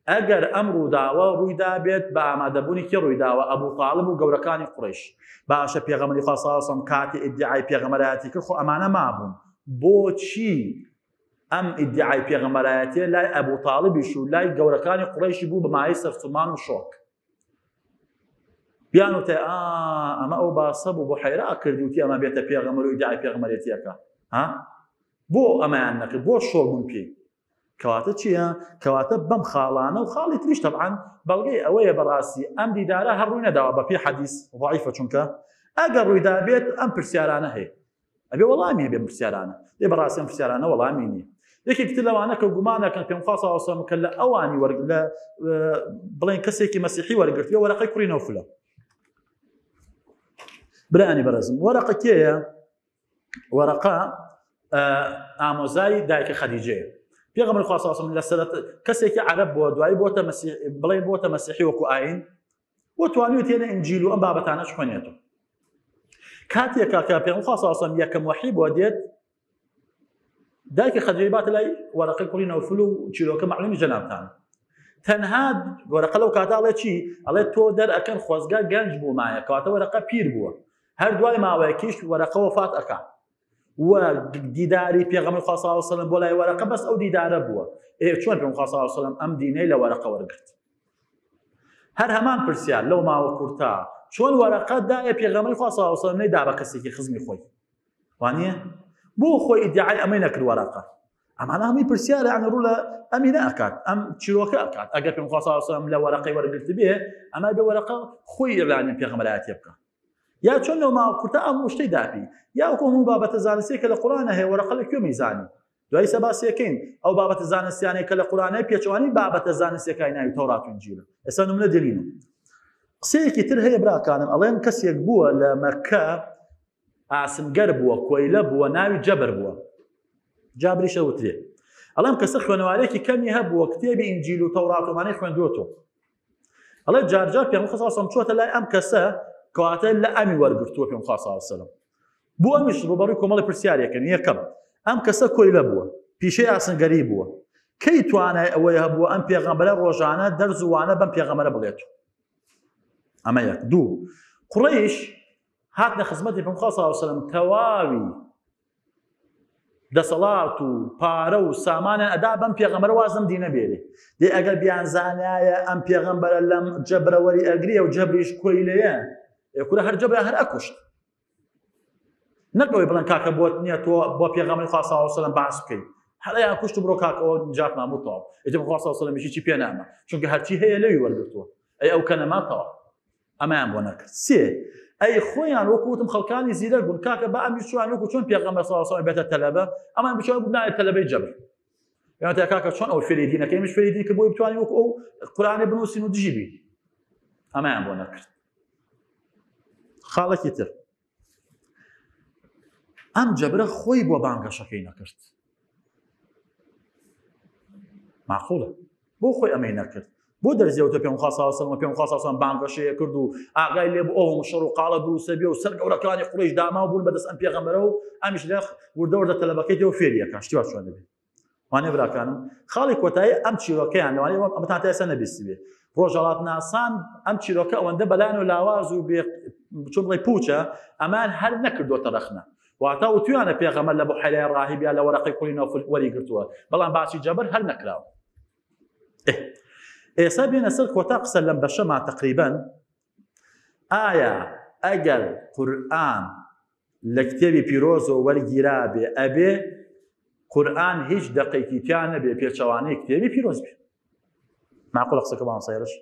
ئەگەر ئەم ڕووداوە ڕوویدا بێت بە ئامادەبوونی کێ ڕوویداوە؟ ئەبوو تاڵب و گەورەکانی قوڕەیش. باشە پێغەمبەری خوا صلی الله علیه و سلم کاتی ئیدعای پێغەمبەرایەتی کرد خۆ ئەمانە مابوون، بۆچی ئەم ئیدعای پێغەمبەرایەتیە لای ئەبوو تاڵبیش و لای گەورەکانی قوڕەیشی بوو بە مایەی سەرسوڕمان و شۆک؟ بیان وتە ئا ئەمە ئەو باسە بوو بۆ حەیرا کردی وتی ئەمە بێتە پێغەمبەر و ئیدعای پێغەمبەرێتیەکە. ها بۆ ئەمەیان نەکرد؟ بۆ شۆک بوون پێی؟ کەواتە چییە؟ کەواتە بەم خاڵانە و خاڵی تریش تەبعەن بەڵگەی ئەوەیە بەڕاستی ئەم دیدارە هەر ڕووی نەداوە بە پێی حەدیث ضعیفە، چونکە ئەگەر ڕوویدا بێت ئەم پرسیارانە هەیە ئەبێ وەڵامی هەبێ پرسیارانە. دێ بەڕاستی ئەم پرسیارانە وەڵامی نییە. یەکێک تر لەوانە کە گومانەکەن پێم خوا صلی الله علیه وسلم کە لە ئەوانی وەرگ لە بڵێن کەسێکی مەسیحی وەرگرتووە وەرەقەی کوڕی نەوفلە. برایانی بەڕێزم وەرەقە کێیە؟ وەرەقە ئامۆزای دایکە خەدیجەیە. پێغەمبەر خوا صلی الله علیه وسلم لە سەرەتا کەسێکی عەرەب بووە، دوایی بۆتە مەسیح، بڵێن بۆتە مەسیحی وەکو ئاین و توانیوێتی لە ئینجیل و ئەم بابەتانەش خوێنێتەوە. کاتێک کە پێغەمبەر خوا صلی الله علیه وسلم یەکەم وەحی بۆ دێت، دایکی خەدیجە باتە لای وەرەقەی کوڕی نەوفل و چیرۆکە مەعلومی جەنابتان. تەنها وەرەقە لەو کاتە ئەڵێ چی؟ ئەڵێ تۆ دەرئەکەن خۆزگا گەنج بوو مایە، کەواتە وەرەقە پیر بووە. هەر دوای ماوەیەکیش وەرەقە وەفات ئەکا و دیداری پێغەمبەر خوا صلی الله علیه وسلم بۆ لای وەرەقە بەس ئەو دیدارە بووە. ئێ چۆن پێغەمبەر خوا صلی الله علیه وسلم ئەم دینەی لە وەرەقە وەرگرت؟ هەر هەمان پرسیار لەو ماوە کورتە چۆن وەرەقە دایە پێغەمبەری خوا صلی الله علیه وسلم نەیدا بە کەسێکی خزمی خۆی؟ وانییە؟ بۆ خۆی ئیدعای ئەمەی نەکرد وەرەقە؟ ئەمانە هەمووی پرسیارە، یعنی ڕوو لە ئەمینە ئەکات، ئەم چیرۆکە ئەکات. ئەگەر پێغەمبەر خوا صلی الله علیه وسلم لە وەرەقەی وەرگرت بێ، ئەمە بێ وەرەقە خۆی ئیعلانی پێغەمبەرایەتی بکە. یا چۆن لەو ماوە کورتە ئەم شتەی داپی؟ یا وەکو هەموو بابەتە زانستیە کە لە قورئانە هەیە وەرەقە لە کوێ مەیزانی؟ دوای سە باسیەکەین ئەو بابەتە زانستیانەی کە لە قورئانە پێچەوانەی بابەتە زانستیەکانی ناوی تەورات و ئینجیلە. ئێستا نمونە دێنین. قسەیەکی تر هەیە براکانم، ئەڵێن کەسێک بووە لە مەکە ئاسنگەر بووە، کۆیلە بووە، ناوی جەبر بووە، جابریشە وترێ. ئەڵێم کەسە خوێنەوارێکی کەمی هەبووە، کتێبی ئینجیل و تەورات و ئەمانەی خوێندووەتەوە. ئەڵێ جارجار پێغەمبەر صلی الله علیه وسلم چۆتە لای ئەم کەسە، کەواتە لە ئەمی وەرگرتووە پێغەمبەر صلی الله علیه وسلم. بۆ ئەمیش ڕووبەڕووی کۆمەڵی پرسیارێکن. یەکەم، ئەم کەسە کۆیلە بووە، پیشەی ئاسنگەری بووە، کەی توانای ئەوەی هەبووە ئەم پێغەمبەرە ڕۆژانە دەرز و وانە بەم پێغەمبەرە بڵێت؟ ئەمە یەک. دوو، قوڕەیش هاتنە خزمەتی پێغەمبەر صلی الله علیه وسلم، تەواوی دەسەڵات و پارە و سامانیان ئەدا بەم پێغەمبەرە واز لەم دینە بێنێ. دێ ئەگەر بیانزانایە ئەم پێغەمبەرە لەم جەبرە وەری ئەگرێ و جەبریش کۆیلەیە، ئێ کورە هەر جەبرە هەر ئەکوشت. نەک ئەوەی بڵێن کاکە بۆت نییە تۆ بۆ پێغەمبەری خوا صلی الله علیه وسلم باس بکەی، هەرەیان کوشت و بڕۆ کاکەوە نجاتمان بوو تەواو. ئیتر خوا صلی الله علیه وسلم هیچی پێ ناما، چونکە هەرچی هەیە لەوی وەرگرتووە. ئەی ئەو کە نەما تەواو. ئەمەیان بۆ نەکرد. سێ، ئەی خۆیان وەکو وتم خەڵکانی زیرەک بوون، کاکە با ئەم چوان وەکو چۆن پێغەمبەر صلی الله علیه وسلم بێتە تەلەبە، ئەمان بچوان بوو تەلەبەی جەبر. یان تا کاکە چۆن ئەو فێری دینەکەی مش فێری دین کە بۆی بتوانین وەکو ئەو قورئانێ بنووسین و دژی بین. ئەمەیان بۆ نەکرد. خاڵێکی تر، ئەم جەبرە خۆی بۆ بانگەشەکەی نەکرد. معقولە بۆ خۆی ئەمەی نەکرد؟ بۆ دەرزیەوتە پێم خوا صلی الله علیه وسلم، پێم خوا صلی الله علیه وسلم بانگەشەیە کرد و ئاگای لێ بوو ئەو شەڕ و قاڵە دروستە بێ و سەر گەورەکانی قوڕەیش داماو بوون بەدەست ئەم پێغەمبەرە و ئەمیش لە وردە وردە تەلەبەکەی تێوە فێری ئەکا. شتی وا چۆن دەبێ؟ وانێ براکانم خاڵی کۆتایی ئەم چیرۆکەیان لەوانەیە ئەمەتان تا ئێستا نەبیستبێ. ڕۆژهەڵاتناسان ئەم چیرۆکە ئەوەندە بەلایان و لاواز و بێ چۆن بڵێ پوچە، ئەمان هەر نەکردۆتە ڕەخنە. واتا وتویانە پێغەمبەر لە بوحەیرای ڕاهیب یا لە وەرەقەی کوڕی نەوفل وەری گرتووە، بەڵام باسی جەبر هەر نەکراوە. ئێستا بێنە سەر کۆتا قسە لەم بەشەما تقریبا. ئایا ئەگەر قورئان لە کتێبی پیرۆزەوە وەرگیرا بێ، ئەبێ قورئان هیچ دەقێکی تیا نەبێ پێچەوانەی کتێبی پیرۆز بێ؟ معقولە قسەکە مامۆستا هێرش؟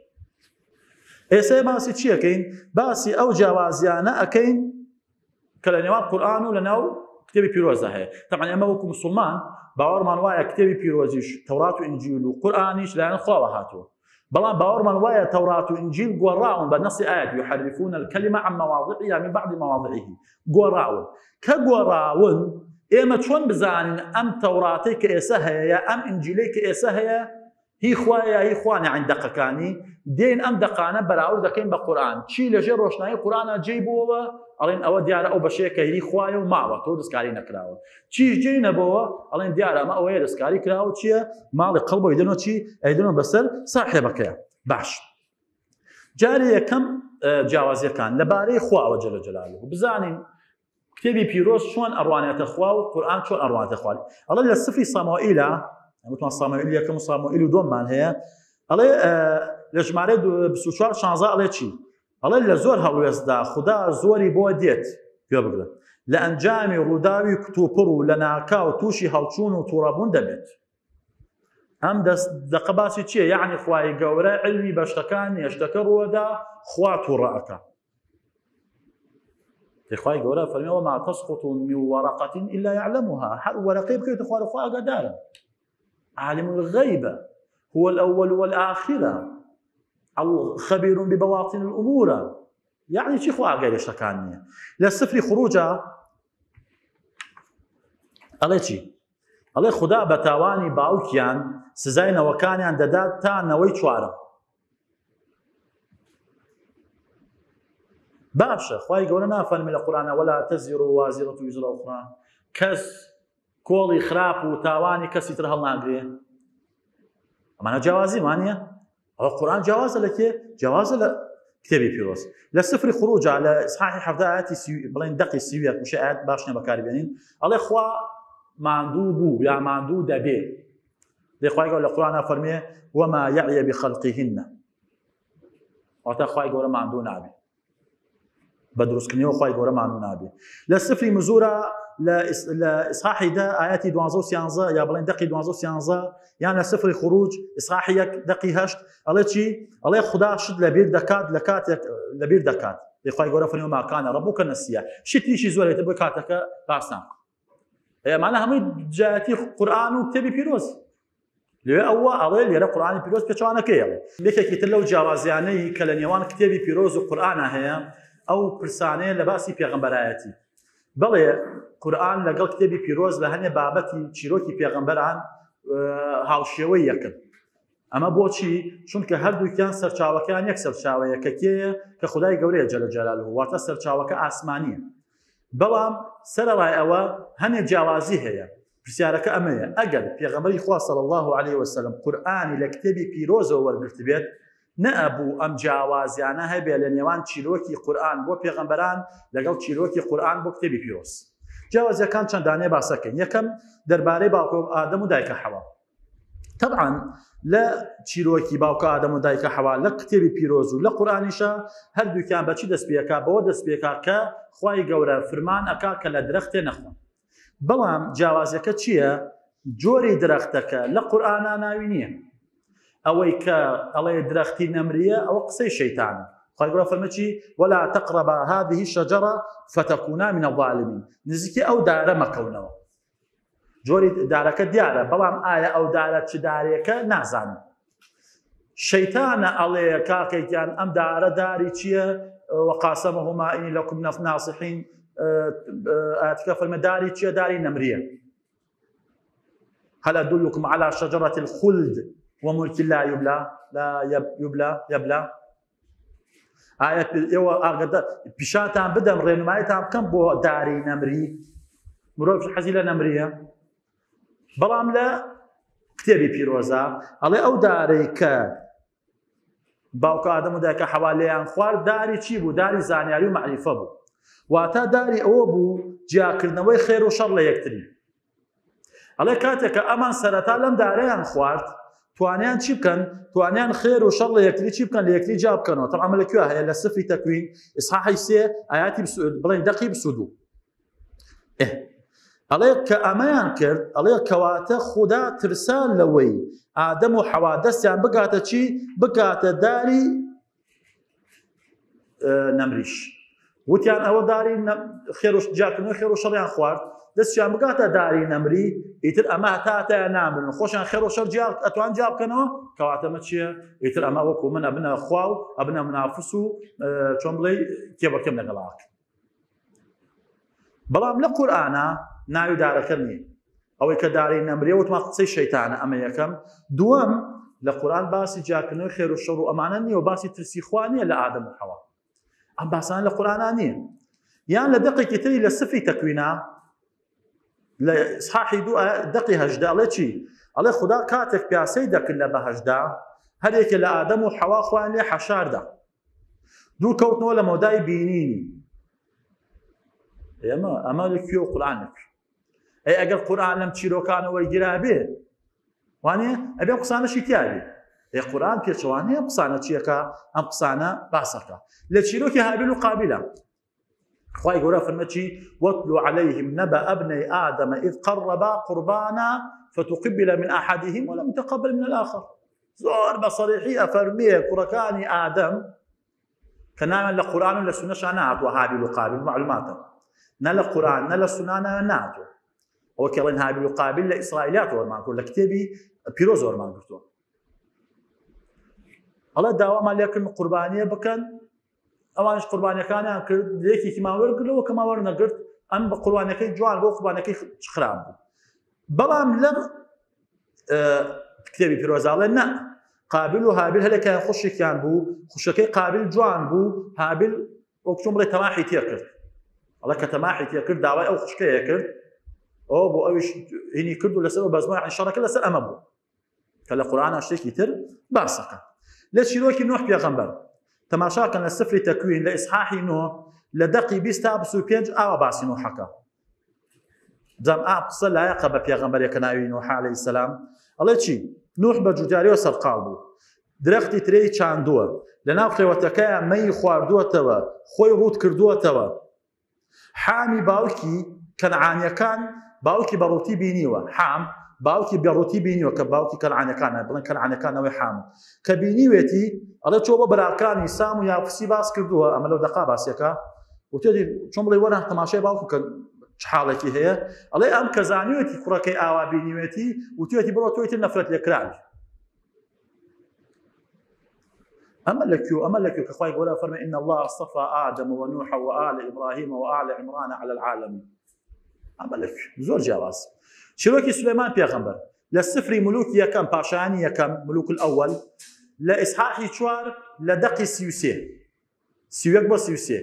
ئێستا باسی چی ئەکەین؟ باسی ئەو جیاوازیانە ئەکەین کە لە نێوان قورئان و لە ناو کتێبی پیرۆزدا هەیە. طبعا ئێمە وەکو مسلمان باوەڕمان وایە کتێبی پیرۆزیش تەورات و ئینجیل و قورئانیش لایەن خواوە هاتووە، بەڵام باوەڕمان وایە تەورات و ئینجیل گۆڕاون بە نەسی ئاەت یحرفون الكلمة عن مواضعها من بعد مواضعه، گۆڕاون. کە گۆڕاون ئێمە چۆن بزانین ئەم تەوراتەی کە ئێسە هەیە یا ئەم ئینجیلەی کە ئێسە هەیە هی خوایە یا هی خوا نیە؟ یەعنی دەقەکانی دێن ئەم دەقانە بەراورد دەکەین بە قورئان، چی لەژێر ڕۆشنایی قورئانا جێی بووەوە ئەڵێن ئەوە دیارە ئەو بەشەیە کە هی خوایە و ماوەتەوە دەستکاری نەکراوە، چیش جێی نەبەوە ئەڵێن دیارە ئەمە ئەوەیە دەستکاری کراوە چییە ماڵی قەڵبەوەی دەنەوە چی ئەیدەنەوە بەسەر ساحێبەکەیە. باش جارێ یەکەم جیاوازیەکان لەبارەی خواوە جل جلاله بزانین کتێبی پیرۆز چۆن ئەڕوانێتە خوا و قورئان چۆن ئەڕوانێتە خوا. ئەڵێ لە سفری سامۆئیلە، وتمان سامۆئیل یەکەم و سامۆئیل و دووەممان هەیە، ئەڵێ لە ژمارەی 24 16 ئەڵێ چی؟ ئەڵێ لە زۆر هەڵوێستدا خودا زۆری بۆ دێت، گوێ بگرن، لە ئەنجامی ڕووداوی کتوپڕ و لە ناکاو تووشی هەڵچوون و تووڕەبوون دەبێت. ئەم دەست دەقە باسی چییە؟ یەعنی خوای گەورە عیلمی بە شتەکان نییە، شتەکە ڕووەدا خوا تووڕە ئەکا. خوای گەورە فەرمی وما تسقط من ورقة إلا يعلمها، هەر وەرەقەی بکەوێتە خوارە خوا ئاگادارە. عالم الغيب هو الأول والآخر خبير ببواطن الأمور. یعنی چی خوا ئاگای لە شتەکان نییە؟ لە سفری خروجە ئەڵێ چی؟ ئەڵێ خودا بە تاوانی باوکیان سزای نەوەکانیان دەدات تا نەوەی چوارەم. باشە خوای گەورە نافەرمی لە قورئانە ولا تزر وازرة وزر أخرى، کەس کۆڵی خراپ و تاوانی کەسی تر هەڵناگرێ؟ ئەمانە جیاوازی وانە؟ ئەوە قورئان جیاوازە لە کێ؟ جیاوازە لە کتێبی پیرۆز. لە سفری خروجا لە ئیسحاحی حەفتا ئاەتی بڵێن دەقی 31 وشە ئاەت باش نییە بەکاری بێنین، ئەڵێ خوا ماندوو بوو یا ماندوو دەبێ. دەی خوای گەورە لە قورئانا فەرمێ وما یعی بخلقهن، واتە خوای گەورە ماندوو نابێ بە دروستکردنەوە، خوای گەورە ماندوو نابێ. لە سفری مزورە لە ئیسحاحی دە ئاەتی دوانزە و سیانزە یا بڵێن دەقی دوانزە و سیانزە، یان لە سفری خروج ئیسحاحی یەک دەقی هەشت ئەڵێ چی؟ ئەڵێ خودا شت لەبیر دەکات لە کاتێک لەبیر دەکات. دەی خوای گەورە فەرمی وما کان ربک نسیا، شتیشی زۆرێتە بۆ کاتەکە باس ناکەم. ئەمانە هەمووی جایەتی قورئان و کتێبی پیرۆز. لێ ئەوە ئەڵێ لێرە قورئانی پیرۆز پێچەوانەکەی ئەڵێ. یەکێکی تر لەو جیاوازیانەی کە لە نێوان کتێبی پیرۆز و قورئانە هەیە ئەو پرسانەیە لە باسی پێغەمبەرایەتی. بەڵێ قورئان لەگەڵ کتێبی پیرۆز لە هەنێ بابەتی چیرۆکی پێغەمبەران هاوشێوەی یەکن. ئەمە بۆچی؟ چونکە هەردووکیان سەرچاوەکەیان یەک سەرچاوەیە کە کێیە؟ کە خدای گەورەیە جل جلاله، واتە سەرچاوەکە ئاسمانییە. بەڵام سەرەڕای ئەوە هەنێ جیاوازی هەیە. پرسیارەکە ئەمەیە، ئەگەر پێغەمبەری خوا صلی الله علیه وسلم قورئانی لە کتێبی پیرۆزەوە وەرگرتبێت، نەئەبوو ئەم جیاوازیانە هەبێ لە نێوان چیرۆکی قورئان بۆ پێغەمبەران لەگەڵ چیرۆکی قورئان بۆ کتێبی پیرۆز. جیاوازیەکان چەندانەیە باسەکەین. یەکەم دەربارەی باوکە ئادەم و دایکە حەوا. طبعا لە چیرۆکی باوکە ئادەم و دایکە حەوا لە کتێبی پیرۆز و لە قورئانیشە هەردووکیان بەچی دەست پێکا؟ بەوە دەست پێکا کە خوای گەورە فرمان ئەکا کە لە درەختێ نەخۆن. بەڵام جیاوازەکە چییە؟ جۆری درەختەکە لە قورئانا ناوی نییە. ئەوەی کە ئەڵێ درەختی نەمریە ئەوە قسەی شەیتانە. خوای گەورە فەرمووی چی؟ ولا تقربا هذه الشجرة فتكونا من الظالمين، نزیکی ئەو دارە مەکەونەوە. جۆری دارەکە دیارە، بەڵام ئایا ئەو دارە چ دارێکە نازانم. شەیتانە ئەڵێ کاکێکیان ئەم دارە داری چییە؟ وقاسمهما إني لكم ناصحين، ئاەتەکە فەرمە داری چییە؟ داری نەمریە. هل أدلكم على شجرة الخلد وملك لا يبلى؟ لا يبلى يبلى. ئایا ئێوە ئاگادار پیشانتان بدەم ڕێنماییتان بکەم بۆ داری نەمری؟ مرۆڤ حەزی لە نەمریە. بەڵام لە کتێبی پیرۆزە ئەڵێ ئەو دارەی کە باوکە ئادەم و دایکە حەوا لێیان خوارد داری چی بوو؟ داری زانیاری و مەعریفە بوو. واتە داری ئەوە بوو جیاکردنەوەی خێر و شەڕ لە یەکتری. ئەڵێ کاتێک کە ئەمان سەرەتا لەم دارەیان خوارد توانیان چی بکەن؟ توانیان خێر و شەڕ لە یەکتری چی بکەن؟ لە یەکتری جیا بکەنەوە. طبعا ئەمە لە کوێ هەیە؟ لە سفری تەکوین ئیسحاحی سێ ئاەتی بڵێن دەقی بسوودوو. ئەڵێ کە ئەمەیان کرد، ئەڵێ کەواتە خودا ترسان لەوەی ئادەم و حەوا دەستیان بگاتە چی؟ بگاتە داری نەمریش. وتیان ئەوە داری خێر و جیاکردنەوەی خێر و شەڕیان خوارد، دەستیان بگاتە داری نەمری، ئیتر ئەمە هەتا هەتایە نامرن، خۆشیان خێر و شەڕ ئەتوان جیا بکەنەوە. کەواتە ئەمە چییە؟ ئیتر ئەمە وەکو من ئەبنە خوا و ئەبنە منافس و چۆن بڵێ کێبەکەم لەگەڵاک. بەڵام لە قورئانا ناوی دارەکە نییە. ئەوەی کە دارەی نەمرێ وتمان قسەی شەیتانە، ئەمە یەکەم. دووەم لە قورئان باسی جیاکردنەوەی خێر و شەڕ و ئەمانە نییە و باسی ترسی خوا نییە لە ئادەم و حەوا. ئەم باسانە لە قورئانا نییە. یان لە دەقێکی تری لە سفری تەکوینا لە ئیسحاحی دوو دەقی 18 ئەڵێ چی؟ ئەڵێ خودا کاتێک پیاسەی دەکرد لە بەهەشتدا هەرێکێ لە ئادەم و حەوا خۆیان لێ حەشاردا دوور کەوتنەوە لە مەودای بینینی. ئێمە ئەمە لە کوێ و قورئان لە کوێ؟ ئەی ئەگەر قورئان لەم چیرۆکانە وەرگیرابێ وانێ ئەبێ ئەم قسانەشی تیابێ. ئێ قورئان پێچەوانەیە ئەم قسانە چیەکە؟ ئەم قسانە باسەکە لە چیرۆکی هابیل و قابیلە خوای گەورە فەرمە چی؟ واتل عليهم نبأ ابني آدم إذ قربا قربانا فتقبل من أحدهم ولم يتقبل من الآخر. زۆر بە صەریحی ئەفەرمێ کوڕەکانی ئادەم کە ناویان لە قورئان و لە سوننەشا نەهاتووە، هابیل و قابیل معلوماتە نە لە قورئان نە لە سوننە ناویان نەهاتووە. ئەوە کە ئەڵێن هابیل و قابیل لە ئیسرائیلات وەرمان کرد، لە کتێبی پیرۆز وەرمان گرتووە. ئەڵێ داوامان لێکردن قوربانیە بکەن، ئەوانش قوربانیەکانیان کرد، یەکێکیمان وەرگرتەوە کەمان وەرنەگرت، ئەم بە قوربانیەکەی جوان بۆ قوربانیەکەی خراپ بوو. بەڵام لەم کتێبی پیرۆزاڵێ نە، قابل و هابیل هەلێکیان خوشێکیان بوو، خوشەکەی قابل جوان بوو، هابیل وەک چۆن بڵێ تەماحی تێکرد. ئەڵێ کە تەماحی تێکرد داوای ئەو خوشکەیە کرد، ئەو بۆ ئەویش هینی کرد و لەسەر بەزمان شەڕەکە لەسەر ئەمە بوو کە لە قورئانا شتێکی تر باسەکە. لە چیرۆکی نوح پێغەمبەر تەماشاکەن لە سفری تەکوین لە ئیسحاحی نۆ لە دەقی 20 تا 25 ئاوا باسی نوحەکە. جام ئا قسە لایەقە بە پێغەمبەرێک کە ناوی نوح عەلەیهی السلام. ئەڵێ چی؟ نوح بە جوتیاریەوە سەرقاڵ بوو، درەختی ترێی چاندووە، لەناو خێوەتەکەیان مەی خواردووەتەوە، خۆی ڕووت کردووەتەوە. حامی باوکی کەنعانیەکان باوکی بەڕووتی بینیوە، حام باوکی بەڕووتی بینیوە کە باوکی کەنعانەکانە، بڵێن کەنعانەکانەوەی حام کە بینیوێتی، ئەڵێ چۆ بۆ براکانی سام و یافسی باس کردووە. ئەمە لەو دەقا باسیەکە وتێتی چۆن بڵێ وەرە تەماشای باوکو کە چ حاڵێکی هەیە. ئەڵێ ئەم کە زانیوێتی کوڕەکەی ئاوا بینیوێتی، وتوێتی بڕۆ تۆی تر نەفرەت لێکراوی. ئەمە لە کوێ؟ ئەمە لە کوێ کە خوای گەورە فەرمی إن الله اصطفى آدم ونوح وآل إبراهيم وآل عمران على العالمين. ئەمە لە کوێ؟ زۆر جیاواز. چیرۆکی سلێمان پێغەمبەر لە سفری ملوک یەکەم، پاشایانی یەکەم، ملوک الأول، لە ئیسحاحی چوار لە دەقی 33، 31 بۆ 33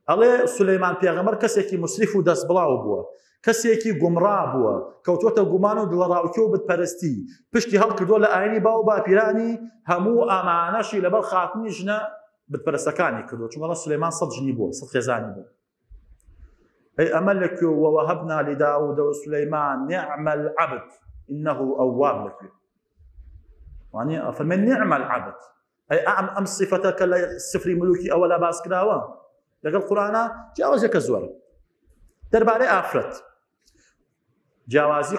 ئەڵێ سلەیمان پێغەمبەر کەسێکی مسریف و دەستبڵاو بووە، کەسێکی گومڕا بووە، کەوتووەتە گومان و دڵەڕاوکێ و بتپەرستی، پشتی هەڵکردووە لە ئاینی باو باپیرانی، هەموو ئامانەشی لەبەر خاتنی ژنە بتپەرستەکانی کردووە، چونکە سلەیمان 100 ژنی بووە، 100 خێزانی بوو. ئەی ئەمە لە کوێ؟ ووەهەبنا لداود وسليمان نعم العبد إنه أواب. لە کوێ؟ وانیە ئەفەرمێ نعم العبد. ئەی ئەم صفەتە کە لە سفری ملوکی ئەوە لا باس کراوە لەگەڵ قورئانا جیاوازیەکە زۆرە. دەربارەی ئافرەت جیاوازی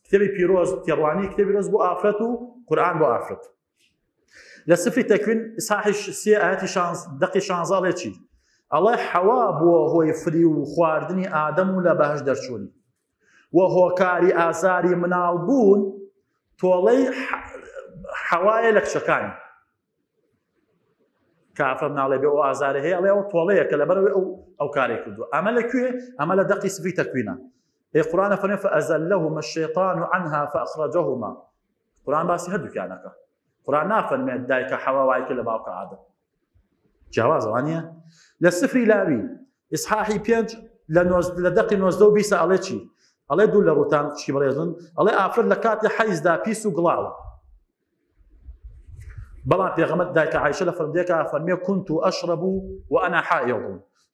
کتێبی پیرۆز، تێڕوانی کتێبی پیرۆز بۆ ئافرەت و قورئان بۆ ئافرەت. لە سفری تەکوین ئیسحاحی سێ ئاەتی دەقی شانزە ئەڵێ چی؟ ئەڵێ حەوا بووە هۆی فری و خواردنی ئادەم و لە بەهەشت دەرچوونی و هۆکاری ئازاری مناڵ بوون تۆڵەی حەوایە لە کچەکانی. کافر ناڵێ بێ ئەو ئازارە هەیە، ئەڵێ ئەو تۆڵەیە کە لەبەرەوەی ئەو کارەی کردووە. ئەمە لە کوێ؟ ئەمە لە دەقی سفری تەکوینە. ئەی قورئان فەرموێ فأزلهما الشیطان عنها فأخرجهما. قورئان باسی هەردووکیانەکە. قورئان نافەرمێت دایکە حەوا وای کرد لە باوکە ئادەم. جیاوازە وانییە؟ لە سفری لاوی ئیسحاحی پێنج لە دەقی 19 و 20 ئەڵێ چی؟ ئەڵێ دوو لە ڕوتان چی بەڕێزن؟ ئەڵێ ئافرەت لە کاتی حەیزدا پیس و گڵاوە. بەڵام پێغەمبەر دایکە عایشە لە فەرمودەیەکا فەرمێ كنت أشرب وأنا حائض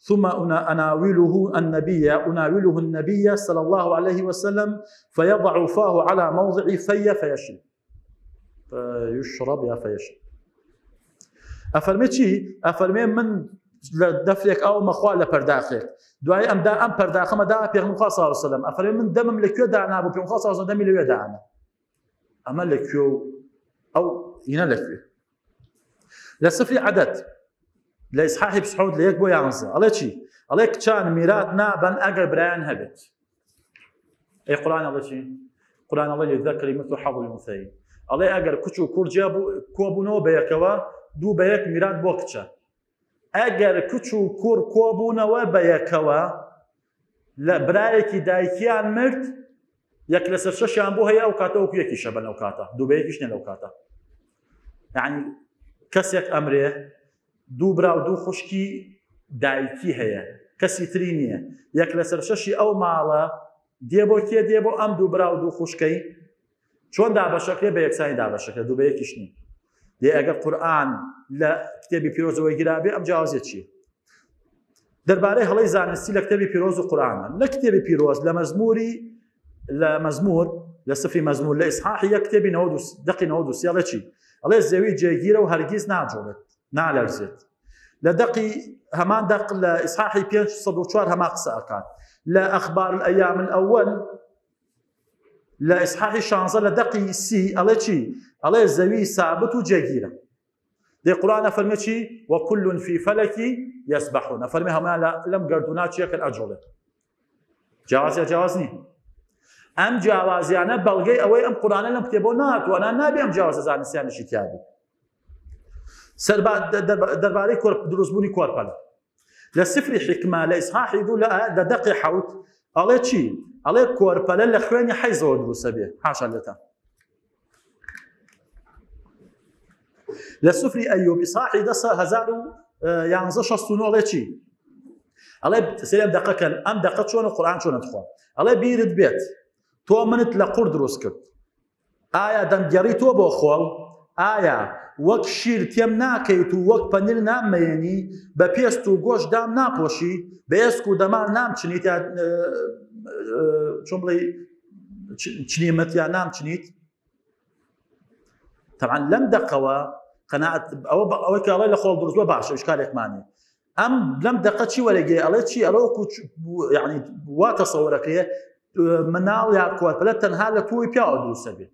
ثم أناوله النبي أناوله النبي صلى الله عليه وسلم فيضع فاه على موضع في فيشرب فيشرب يا فيشرب. ئەفەرمێ چی؟ ئەفەرمێ من لە دەفرێک ئەو مەخوا لە پەرداخێک دوای ئەمدا ئەم پەرداخەمەدا پێغەمبەر خوا صلی الله علیه وسلم ئەفەرمێ من دەمم لەکوێ دانابوو پێغەمبەر خوا صلی الله علیه وسلم دەمی لەوێ دانا. ئەمە لەکوێ و ئەو هینە لەکوێ؟ لە سفری عەدەد لە ئیسحاحی 27 لە یەک بۆ 11 ئەڵێ چی؟ ئەڵێ کچان میرات نابەن ئەگەر برایان هەبێت. ئەی قورئان ئەڵێ چی؟ قورئان ئەڵێ للذکر مثل حظ الأنثيين. ئەڵێ ئەگەر کچ و کوڕ جیا کۆبوونەوە بە یەکەوە دوو بە یەک میرات بۆ کچە. ئەگەر کچ و کوڕ کۆبوونەوە بە یەکەوە لە برایەکی دایکیان مرد یەک لەسەر شەشیان بۆ هەیە ئەو کاتە وەکو یەکیشە بەن ئەو کاتە دوو بە یەکیش نیە لەو کاتە یعنی کەسێک ئەمرێ دوو برا و دوو خوشکی دایکی هەیە کەسی تری نییە یەک لەسەر شەشی ئەو ماڵە دێ بۆ کێ دێ بۆ ئەم دوو برا و دوو خوشکەی چۆن دابەشەکرێ بە یەکسانی دابەشەکە دوو بە یەکیش نیە دێ ئەگەر قورئان لە کتێبی پیرۆزەوە گیرابێ ئەم جیاوازیە چییە دەربارەی هەڵەی زانستی لە کتێبی پیرۆز و قورئانە لە کتێبی پیرۆز لە مەزموری لە مەزمور لە سفری مەزمور لە ئیسحاحی یەک کتێبی دەقی 93 ئەڵێ چی ئەڵێ زەوی جێگیرە و هەرگیز ناجوڵێت نالەرزێت لە دەقی هەمان دەق لە ئیسحاحی 504 هەما قسە ئەکات لە ئەخبار الأيام الأول لە ئیسحاحی شانزە لە دەقی سی ئەڵێ چی ئەڵێ زەوی سابت و جێگیرە دێ قورآن ئەفەرمێ چی وکل فی فلک یسبحون ئەفەرمێ هەموویان لەم گەردوونا چیەکەن ئەجوڵێن جیاواز یا جیاواز نی ئەم جیاوازیانە بەڵگەی ئەوەی ئەم قورآنە لەم کتێبەوە نهاتووە نابێ ئەم جیاوازە زانستیانەشی تیابێ دەربارەی دروستبوونی کۆرپەلە لە سفری حیکمە لە ئیسحاحی دوو لە دەقی حەوت ئەڵێ چی ئەڵێ کۆرپەلە لە خوێنی حەیزەوە دروستە بێ حاشا لێتان لە سفری ئەیوب ئیسحاحی دەسە هەزار و یانزە شەست و نۆ ئەڵێ چی ئەڵێ سەیرم دەقەکەن ئەم دەقە چۆن و قورئان چۆنە تخوا ئەڵێ بیرت بێت تۆ منت لە قوڕ دروست کرد ئایا دەمگێڕی تۆ بۆ خۆڵ؟ ئایا وەک شیر تێم ناکەیت و وەک پەنیر ناممەیەنی، بە پێست و گۆشت دام ناپۆشی، بە ئێسک و دەمار نامچنیت یا چۆن بڵێی چنیمت یا نامچنیت؟ طبعا لەم دەقەوە قەناعەت ئەوە ئەوەی کە ئەڵێ لە خۆڵ دروست بووە باشە ئیشکالێکمان نییە ئەم لەم دەقە چی وەرەگەی ئەڵێ چی ئەڵێ وەکو یعنی وا تەسەوەرەکەیە مناڵ یا کۆرپەلە تەنها لە تۆی پیاوە دروستە بێت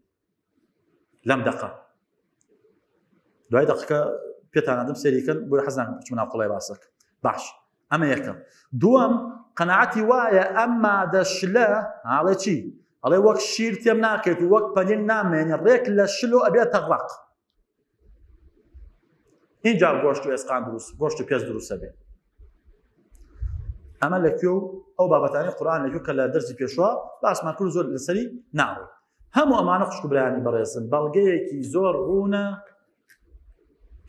لەم دەقە دوای دەقەکە پێتانادم سەریکەن بۆ حەز ناکەم بچمە ناو قڵای باسەکە باش ئەمە یەکەم دووەم قەناعەتی وایە ئەم مادە شلە ئاڵێ چی ئەڵێ وەک شیر تێم ناکەیت و وەک پەنیر نامێنێ ڕێک لە شلۆ ئەبێتە ڕەق اینجا گۆشت و ئێسقان دروست گۆشت و پێست دروستە بێ ئەمە لە کوێ و ئەو بابەتانی قورآن لە کوێ کە لە دەرسی پێشوە باسمان کرد زۆر لەسەری ناڕۆ هەموو ئەمانە خوشک و برایانی بەڕێزن بەڵگەیەکی زۆر ڕوونە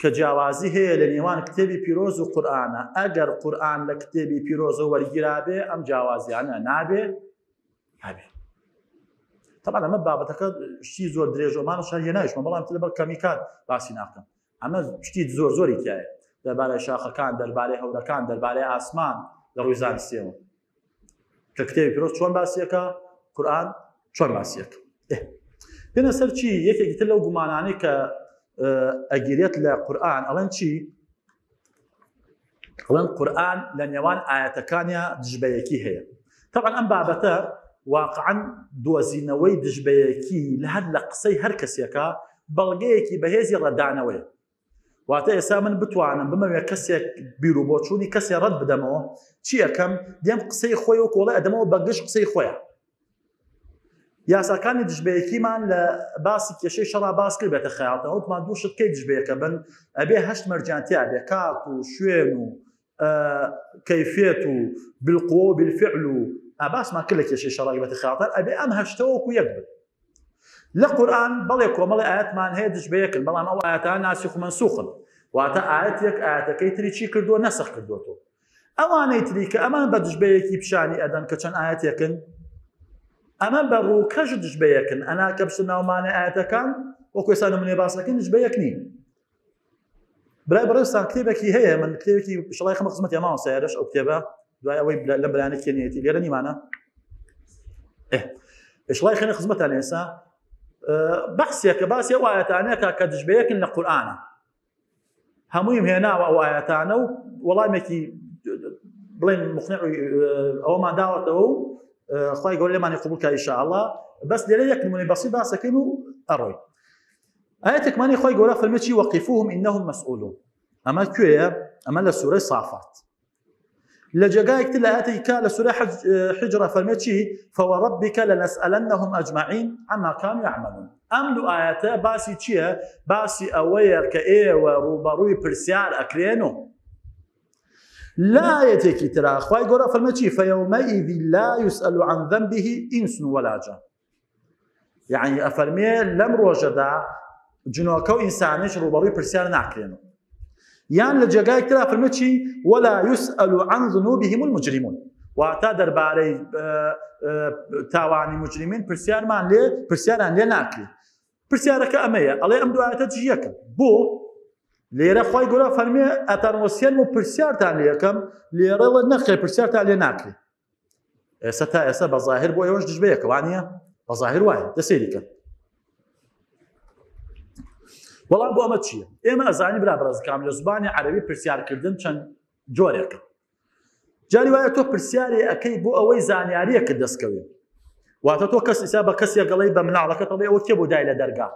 کە جیاوازی هەیە لە نێوان کتێبی پیرۆز و قورآانە ئەگەر قورآن لە کتێبی پیرۆزە وەرگیرابێ ئەم جیاوازیانە نابێ هەبێ طبعا ئەمە بابەتەکە شتی زۆر درێژەمان شار هێنایشمە بەڵام لەبەر کەمی کات باسی ناکەم ئەمە شتی زۆر زۆری تایە دەربارەی شاخەکان دەربارەی هەورەکان دەربارەی ئاسمان لە ڕووی زانستیەوە کە کتێبی پیرۆز چۆن باسیەکە قورآن چۆن باسیەکە بێنە سەر چی یەکێکی تر لەو گومانانەی کە ئەگیرێت لە قورآن ئەڵێن چی ئەڵێن قورئان لە نێوان ئاەتەکانیا دژبەیەکی هەیە طبعا ئەم بابەتە واقعا دۆزینەوەی دژبەیەکی لە هەر لە قسەی هەر کەسێکە بەڵگەیەکی بەهێزی ڕەدانەوەیە واتە ئێستا من بتوانم بمەوێ کەسێک بیر و بۆچوونی کەسێ ڕەت بدەمەوە چی ئەەکەم دێم قسەی خۆی و کۆڵێ ئەدەمەوە بە گشت قسەی خۆیان یاساکانی دژبەیەکیمان لە باسی کێشەی شەڕا باس کرد بێتە خەیاڵتان وتمان دوو شت کەی دژبەیەکە بن ئەبێ هەشت مەرجیان تیا بێ کات و شوێن و کەیفێت و بالقوە و بالفعل و باسمان کرد لە کێشەی شەڕا بێتە خەیاڵتان ئەبێ ئەم هەشتە وەکو یەک بن لە قورئان بەڵێ کۆمەڵی ئاەتمان هەیە دژ بەیەکن بەڵام ئەو ئاەتان ناسخ و مەنسوخن واتە ئاەتێک ئاەتەکەی تری چی کردووە نەسخ کردووەتەوە ئەوانەی تری کە ئەمان بە دژبەیەکی پیشانی ئەدەن کە چەند ئاەتێکن ئەمە بە ڕووکەش دژبەیەکن ئەنا کە بچتە ناومانە ئاەتەکان وەکو ئێستا نمونەی باسەکەین دژبەیەک نین برای بەڕێزتان کتێبێکی هەیە من کتێبێکی شڵای خەمە خزمەتی مامۆستا یارش ئەو کتێبە دوای ئەوەی لەم برایانە کێنیەتی لێرە نیمانە ئێ شڵای خەنە خزمەتان ئێستا بەحسێکە باسی ئەو ئاەتانەکە کە دژبەیەکن لە قورئانە هەموویم هێناوە ئەو ئاەتانە و وەڵامێکی بڵێن مقنع ئەوەمان داوەتەوە و خی گەورە لێمانی قبول کا ئیشاءاللە بەس لێرە یەک نمونەی بەسی باسەکەین و ئەڕۆین ئاەتێکمانی خی گەورە فەرمی چی وەقیفوهم ئینهم مەسئولون ئەمە کوێیە ئەمە لە سوورەی صافات لە جێگایەک تر لە ئاەتێکی کا لە سورە حجرە فەرمێ چی فوربک لنسألنهم اجمعین عما كانوا يعملون ئەم دوو ئاەتە باسی چییە باسی ئەوەیە کە ئێوە ڕووبەڕووی پرسیار ئەکرێن و لە ئایەتێکی ترا خوای گەورە فەرمێ چی فيومئذ لا يسأل عن ذنبه إنس ولا جان یعنی ئەفەرمێ لەم ڕۆژەدا جنۆکە و ئینسانیش ڕوبەڕووی پرسیار ناکرێن یان لە جێگای ترا فەرمێ چی ولا يسأل عن ذنوبهم المجرمون واتە دەربارەی تاوانی مجرمین پرسیارمان لێ پرسیاران لێ ناکرێت پرسیارەکە ئەمەیە ئەڵێ ئەم دوایەتە جیەکە بۆ لێرە خی گەورە فەرمێ ئەتانوەسیێن و پرسیارتان لەکەم لێرەوە نەخێ پرسیارتان لێ ناکرێت ئێستا تا ئێستا بە ظاهر بۆ ئێوەش دژ بەیەکە وانە بە ظاهر وایە دەسەیری کەن وەڵام بۆ ئەمە چییە ئێمە ئەزانی برا بەڕێزکام لە زبانی عەرەبی پرسیارکردن چەند جۆرێکە جاری وایە تۆ پرسیارێ ئەەکەی بۆ ئەوەی زانیاریەکە دەستکەوێت واتە تۆ کەس ئیسا بە کەسێک گەڵی بە مناڵەکە تەڵێ ئەوە کێ بۆ دای لە دەرگا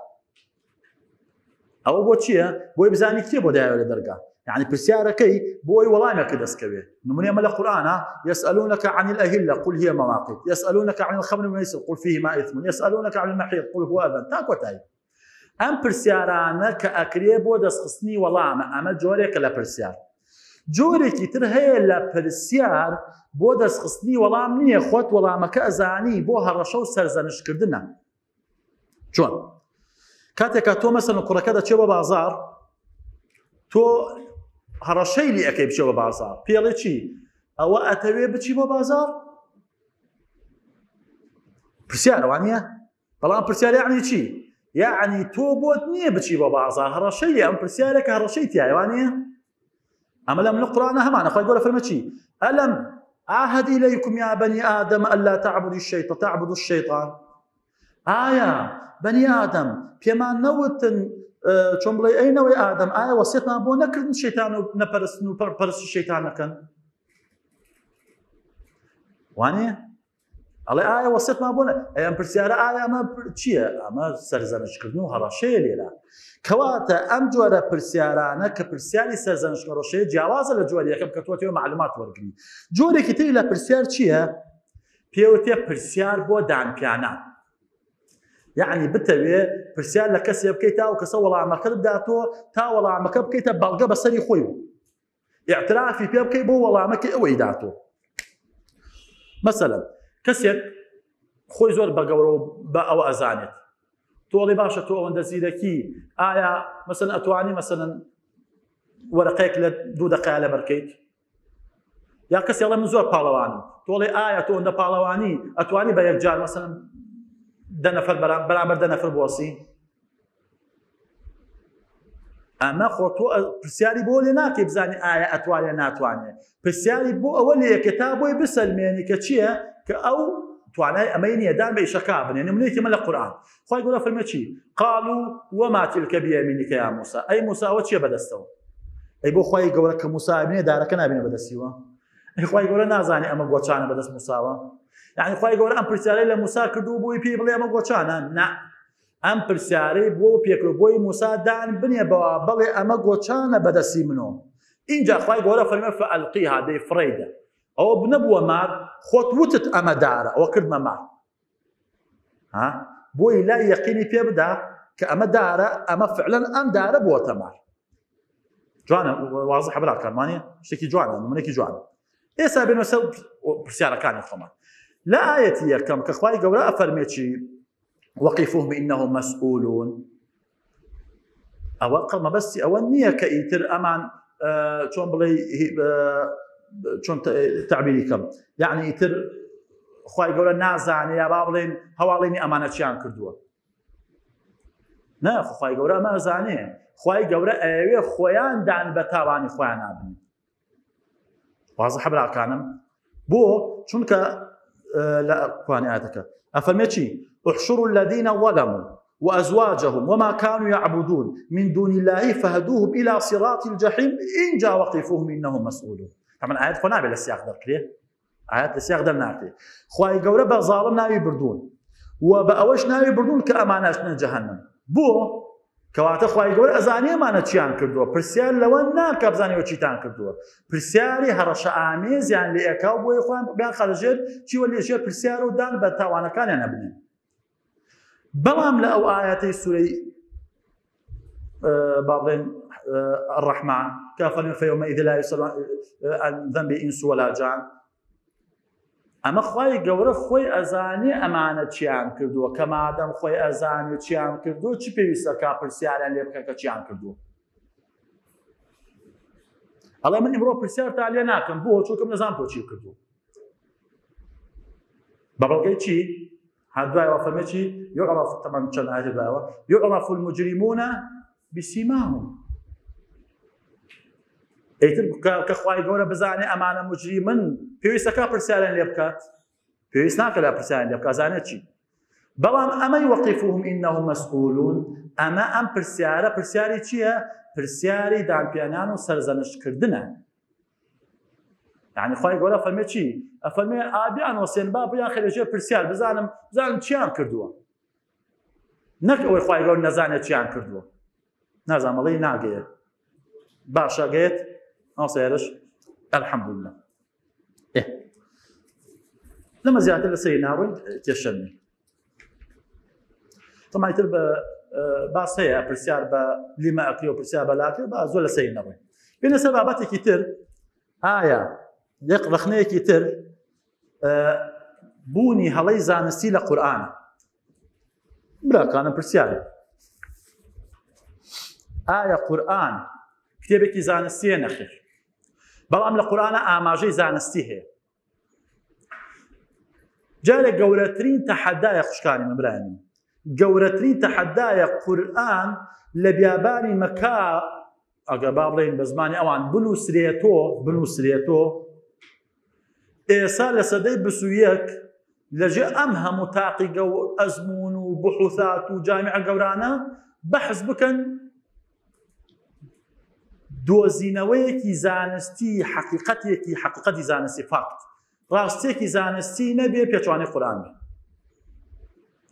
ئەوە بۆ چییە بۆی بزانی کێ بۆ دایە لە دەرگا يعني پرسیارەکەی بۆی وەڵامێکە دەستکەوێت نمونە ئەمە لە قورآە يسألونك عن الأهلة قل هي مواقيت يسألونك عن الخمر والميسر قل فيهما إثم يسألونك عن المحيض قل هو أذى تا کۆتایی ئەم پرسیارانە کە ئەکرێ بۆ دەستخستنی وەڵامە ئەمە جۆرێکە لە پرسیار جۆرێکی تر هەیە لە پرسیار بۆ دەستخستنی وەڵام نییە خۆت وەڵامەکە ئەزانی بۆ هەڕەشە و سەرزەنشتکردنە چۆن کاتێکا تۆ مەسەن کوڕەکە دەچێ بە بازار تۆ هەڕەشەی لێ ئەەکەی بچێ بە بازار پێڵێ چی ئەوە ئەتەوێ بچی بۆ بازار پرسیارەوانە بەڵام پرسیار یعنی چی یعنی تۆ بۆت نییە بچی بۆ بازار هەڕەشەی ئەم پرسیارێکە هەڕەشەی تایوانە ئەمە لەم لە قورآنە هەمانە خۆی گەورە فەرمە چی ئەلم عهد إليكم يا بني آدم ألا تعبدوا الشيطان تعبدوا الشيطان ئایا بەنی ئادەم پێمان نەوتن چۆن بڵێ ئەی نەوەی ئادەم ئایا وەسێتمان بۆ نەکردن شەیتان و نەپەرستن و پەرستی شەیتان نەکەن وانە ئەڵێ ئایا وەسێتمان بۆ ئەم پرسیارە ئایا ئەمە چییە ئەمە سەرزەنشکردن و هەڕەشەیە لێرە کەواتە ئەم جۆرە پرسیارانە کە پرسیاری سەرزەنشکەڕەشەیە جیاوازە لە جۆری یەکەم کە تۆ تێوە معلومات وەرگری جۆرێکی تری لە پرسیار چییە پێوتێ پرسیار بۆ دانپیانان یعنی بتەوێ پرسیار لە کەسێ بکەیت تا ئەو کەسە وەڵامەکە بداتەوە تا وەڵامەکە بکەیتە بەڵگە بەسەری خۆی و اعترافی پێ بکەی بۆ وەڵامەکەی ئەوەی داتۆ مەسەلەن کەسێک خۆی زۆر بە گەورە و بە ئەوە ئەزانێت تۆڵی باشە تۆ ئەوەندە زیرەکی ئایا مەسەن ئەتوانی مەسەن وەرەقەیەک لە دوو دقەیە لەبەرکەیت یا کەسی ئەڵێ من زۆر پاڵەوانم تۆڵێ ئایا تۆ ئەوەندە پاڵەوانی ئەتوانی بە یەکجار مەسەن دە نەفەر بەرامبەر دە نەفەر بوەسی ئەمە خۆ تۆ پرسیاری بۆ لێ ناکەی بزانی ئایا ئەتوانێ ناتوانێ پرسیاری بۆ ئەوە لەیەکە تا بۆی بسەلمێنی کە چییە کە ئەو توانای ئەمەی نییە دان بە ئیشەکە بنێ نمونەیەکی مە لە قورئان خوای گەورە فەرمێ چی قالوا وما تلك بيمينك يا موسى ئەی موسا ئەوە چییە بەدەستەوە ئەی بۆ خوای گەورە کە موسا بینێ دارەکە نابینە بەدەستیوە ئەی خوای گەورە نازانێ ئەمە گۆچانە بەدەست موساوە یعنی خوای گەورە ئەم پرسیارەی لە موسا کردو بۆی پێی بڵێ ئەمە گۆچانە نا ئەم پرسیارەی بۆ پێکرد بۆی موسا دان بنێ بەوە بەڵێ ئەمە گۆچانە بەدەستی منۆ اینجا خوای گەورە فەرمێ فەئەلقیها دەی فڕێیدە ئەوە نەبووە مار خۆت وتت ئەمە دارە ئەوە کردمە مار ها بۆی لای یەقینی پێ بدا کە ئەمە دارە ئەمە فعلەن ئەم دارە بووەتە مار جوانە وازحە براکانمانە شتێکی جوانە نمونێکی جوانە ئێستا بێنە سەر پرسیارەکانی خۆمان لە ئاەتی یەکەم کە خوای گەورە ئەفەرمێ چی وقفوهم إنهم مسؤولون ئەوە قە مەبەستی ئەوە نییە کە ئیتر ئەمان چۆن بڵێ چۆن تعبیری کەم یعنی ئیتر خی گەورە نازانێ یا با بڵێن هەواڵێنی ئەمانە چیان کردووە نا خی گەورە ئەمە زانێ خی گەورە ئەوێ خۆیان دان بە تاوانی خۆیان نابن وازحە براکانم بۆ چونکە لە کوانی ئاەتەکە ئەفەرمێ چی احشروا الذين ظلموا وأزواجهم وما كانوا يعبدون من دون الله فهدوهم إلى صراط الجحيم إن جاء وقفوهم إنهم مسؤولون طبعا آيات خۆ نابێت لە سیاق دەرکرێ ئاەت لە سیاق دەرناکرێ خوای گەورە بە زاڵم ناوی بردوون و بە ئەوەش ناوی بردوون کە ئەمانەشنە جەهەنم بۆ کەواتە خوای گەورە ئەزانێ ئەمانە چیان کردووە پرسیار لەوە ناکا بزانێ چیتان کردووە پرسیاری هەڕەشە ئامێزیان لێ ئەکا و بۆیە خۆیان بیان خەلە ژێر چیوە لێ ژێر پرسیار و دان بە تاوانەکانیان ئەبنێن بەڵام لە ئەو ئاەتەی سورەی با بڵێن الرحمن کە فەرمی فيومئذ لا يسأل عن ذنب إنس ولا جان. ئەمە خوای گەورە خۆی ئەزانێ ئەمانە چیان کردووە، کە مادەم خۆی ئەزانێ چیان کردووە چ پێویستە کا پرسیاریان لێ بکە کە چیان کردووە؟ ئەڵێ من ئیمڕۆ پرسیارتان لێ ناکەم، بۆ؟ چونکە من نەزانم تۆ چی کردووە. بە بەڵگەی چی؟ هەر دوایەوە فەرمێ چی؟ يعرف طبعا چەند ئاەتی دوایەوە يعرف المجرمون بسيماهم. ئیتر کە خوای گەورە بزانێ ئەمانە مجریمن پێویستەکە پرسیاریان لێ بکات؟ پێویست ناکە لە پرسیاریان لێ بکات، زانێت چی. بەڵام ئەمەی وەقیفوهم ئینەهم مەسئولون، ئەمە ئەم پرسیارە پرسیاری چییە؟ پرسیاری دانپیانان و سەرزەنشتکردنە. یعنی خوای گەورە فەرمێ چی؟ ئەفەرمێ ئابیان وەسێن با بیان خەرێ ژێر پرسیار بزانم بزانم چیان کردووە، نەک ئەوەی خوای گەورە نەزانێت چیان کردووە. نازانم ئەڵێی ناگەیە باشە گەیت مامۆستا الحمدلله. لەمە زیاتر لەسەری ناڕۆین کێشە نییە. طبعا ئیتر بە باس هەیە پرسیار بە لیمە ئەکرێ و پرسیار بە لاکرێ، با زۆر لەسەری نەڕۆین. بێنە سەر بابەتێکی تر، ئایا یەک ڕەخنەیەکی تر بوونی هەڵەی زانستی لە قورئانە. براکانم پرسیارێ، ئایا قورئان کتێبێکی زانستیە؟ نەخێر، بەڵام لە قورئانە ئاماژەی زانستی هەیە. جارێ گەورەترین تەحەدایە خوشکانی من برایانی من، گەورەترین تەحەدایە قورئان لە بیابانی مەکە، ئەگەر با بڵێین بە زمانی ئەوان بنووسرێتۆ، بنووسرێتۆ ئێسا لە سەدەی 21 لەژێ ئەم هەموو تاقیگە و ئەزمون و بحوثات و جامیعە گەورانە بەحث بکەن، دۆزینەوەیەکی زانستی، حەقیقەتێکی حەقیقەتی زانستی، فاکت، ڕاستیەکی زانستی نەبێ پێچوانەی قورئان بێ.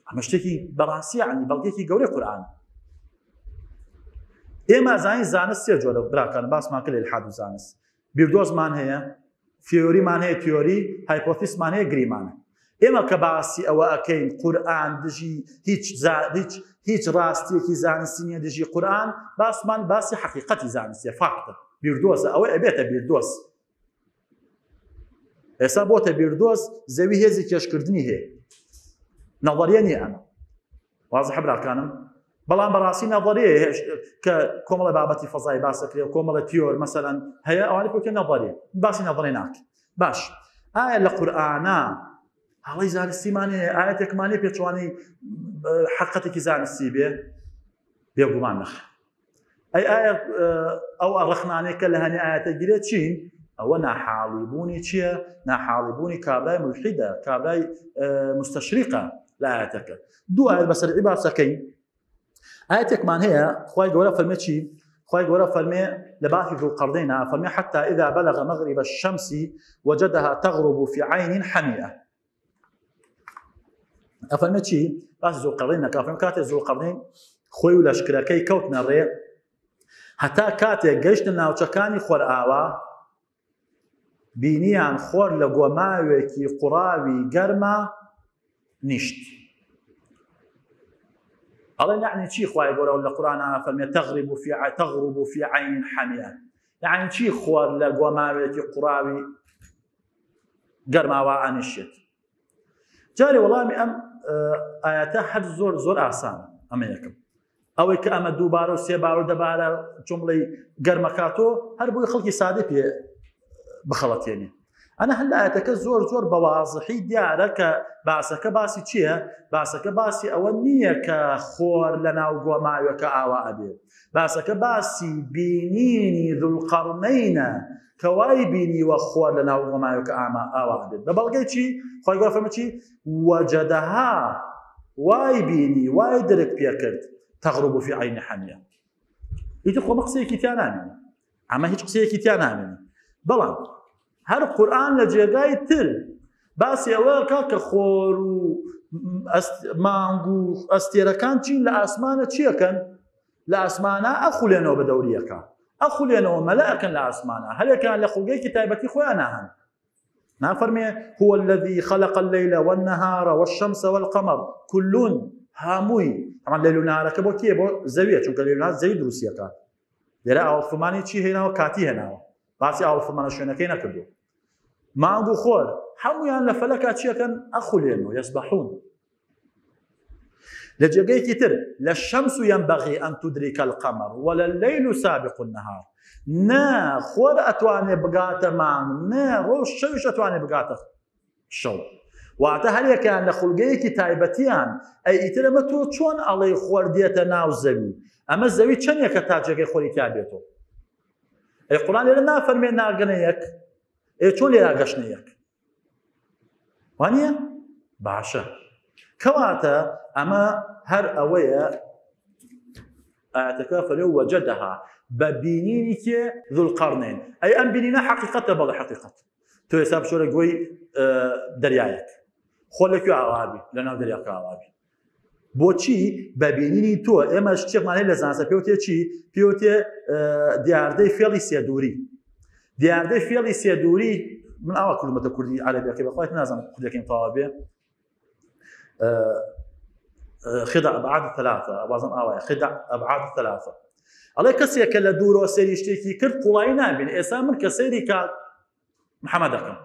ئەمە شتێکی بەڕاستی یعنی بەڵگێکی گەورەی قورئان. ئێمە زانین زانست سێ جۆرە براکان، باسمان کرد ئیلحاد و زانست. بیردۆزمان هەیە، تیۆریمان هەیە، تیۆری هایپۆتیسمان هەیە، گریمانە. ئێمە کە باسی ئەوە ئەکەین قورئان دژی هیچ هیچ هیچ ڕاستیەکی زانستی نییە دژی قورئان، باسمان باسی حەقیقەتی زانستیە، فاکتە، بیردۆزە، ئەوەی ئەبێتە بیردۆز. ئێستا بۆتە بیردۆز، زەوی هێزی کێشکردنی هەیە، نەظەریە نییە ئەمە. واضحە براکانم؟ بەڵام بەڕاستی نەظەریە کە کۆمەڵە بابەتی فەزای باسەکرێ و کۆمەڵە تیۆر مەسەلەن هەیە، ئەوانە پێوتێ نەظەریە، باسی نەظەریە ناکەین. باش، ئایا لە قورئانا هەڵەی زانستیمان هەیە؟ ئاەتێکمان هەیە پێچوانەی حەقیقەتێکی زانستی بێ؟ بێگومان نەخێر. ئەی ئایا ئەو ڕەخنانەی کە لە هەنێ ئاەتە گرێ چین؟ ئەوە ناحاڵی بوونی چییە؟ ناحاڵی بوونی کابرای ملحیدە، کابرای مستەشریقە لە ئاەتەکە. دوو ئاەت بەسەرعی باسەکەین. ئاەتێکمان هەیە خوای گەورە فەرمێ چی؟ خوای گەورە فەرمێ لە باسی ذوالقرنین فەرمێ حتى إذا بلغ مغرب الشمس وجدها تغرب في عين حمئة. ئەفەرمێ چی؟ باسی ذوالقرنین نەکا، فەرمێ کاتێ ذوالقرنین خۆی و لەشکرەکەی کەوتنە ڕێ هەتا کاتێک گەیشتە ناوچەکانی خۆرئاوا، بینیان خۆر لە گۆماوێکی قوڕاوی گەرما نیشت. ئەڵێ یعنی چی خوای گەورە لە قورئانا فەرمێ تغرب في تغرب في عين حمئة؟ یعنی چی خۆر لە گۆماوێکی قوڕاوی گەرماوا ئەنیشێت؟ جارێ وەڵامی ئەم ئاەتە هەر زۆر زۆر ئاسانە. ئەمە یەکەم ئەوەی کە ئەمە دووبارە و سێبارە و دەبارە جمڵەی گەرمەکاتۆ هەر بۆی خەڵکی سادە پێ بخەڵەتێنێ. ئەنە هەر لە ئاەتەکە زۆر زۆر بە وازحی دیارە کە باسەکە باسی چییە؟ باسەکە باسی ئەوە نییە کە خۆر لە ناو گۆماوێکە ئاوا ئەبێ، باسەکە باسی بینینی ذوالقەرنەینە کە وای بینیوە خۆر لە ناو گۆماوێکە ئاوا ئەبێت. بە بەڵگەی چی؟ خۆی گەورە فەرمووی چی؟ وەجەدەها، وای بینی، وای درک پێکرد، تەغرب فی عین حەمیە. ئیتر خۆ بە قسەیەکی تیا نامێنێ، ئەمە هیچ قسەیەکی تیا نامێنێ. بەڵام هەر قورئان لە جێگای تر باسی ئەوە کە کە خۆر و مانگ و ئەستێرەکان چین لە ئاسمانە چیەکەن؟ لە ئاسمانە ئەخولێنەوە بە دەوریەکە، ئەخولێنەوە مەلە ئەکەن لە ئاسمانە، هەرێکیان لە خوڵگەیەکی تایبەتی خۆیان هەن. نافەرمێ هو الذي خلق الليل والنهار والشمس والقمر كل هاموی. طبعا ليل و نهارەکە بۆ کێ؟ بۆ زەویە، چونکە لەیل و نهار زەوی دروستیەکە. لێرە ئاوەڵفرمانی چی هێناوە؟ کاتی هێناوە، باسی ئاوەڵفرمانە شوێنەکەی نەکردووە. مانگ و خۆر هەمویان لە فەلەکا چیەکەن؟ ئەخولێنەوە، یەسبەحون. لە جێگەیەکی تر لە شەمس ينبغي أن تدرك القمر ولا الليل سابق النهار، نە خۆر ئەتوانێ بگاتە مانگ، نە ڕۆژ شەویش ئەتوانێ بگاتە شەو. واتە هەرێکیان لە خولگەیەکی تایبەتیان. ئەی ئیتر ئەمە تۆ چۆن ئەڵێی خۆر دێتە ناو زەوی؟ ئەمە زەوی چەندێکە تا جێگەی خۆری تیا بێتەوە؟ ئەی قورئان لێرە نافەرمێ ناگەنە یەک؟ ئێ چۆن لێرە گەشتنە یەک؟ وانە؟ باشە، کەواتە ئەمە هەر ئەوەیە ئاەتەکە فەرێ وەجەدەها بە بینینی کێ؟ ذوالقەرنین. ئەی ئەم بینینە حەقیقەتە؟ بەڵێ حەقیقەت. تۆ ئێستا بچۆرە گۆی دەریایەک، خۆ لە کوێ ئاوابی؟ لە ناو دەریاکە ئاوابی. بۆچی بە بینینی تۆ؟ ئێمە شتێکمان هەیە لە زانستە پێوتێ چی؟ پێوتێ دیاردەی فێڵی سێدووری. دیاردەی فێڵی سێدووری من ئاوا کردمەتە کوردی عەرەبیەکەی، بەخوای نازانم کوردەکەیم تەواو بێ. خدع أبعاد ثلاثة، وازم ئاوایە خدع أبعاد ثلاثة. ئەڵێ کەسێک کە لە دوورەوە سەیری شتێکی کرد قوڵایی نابینێ. ئێستا من کە سەیری کات محەممەد دەکەم،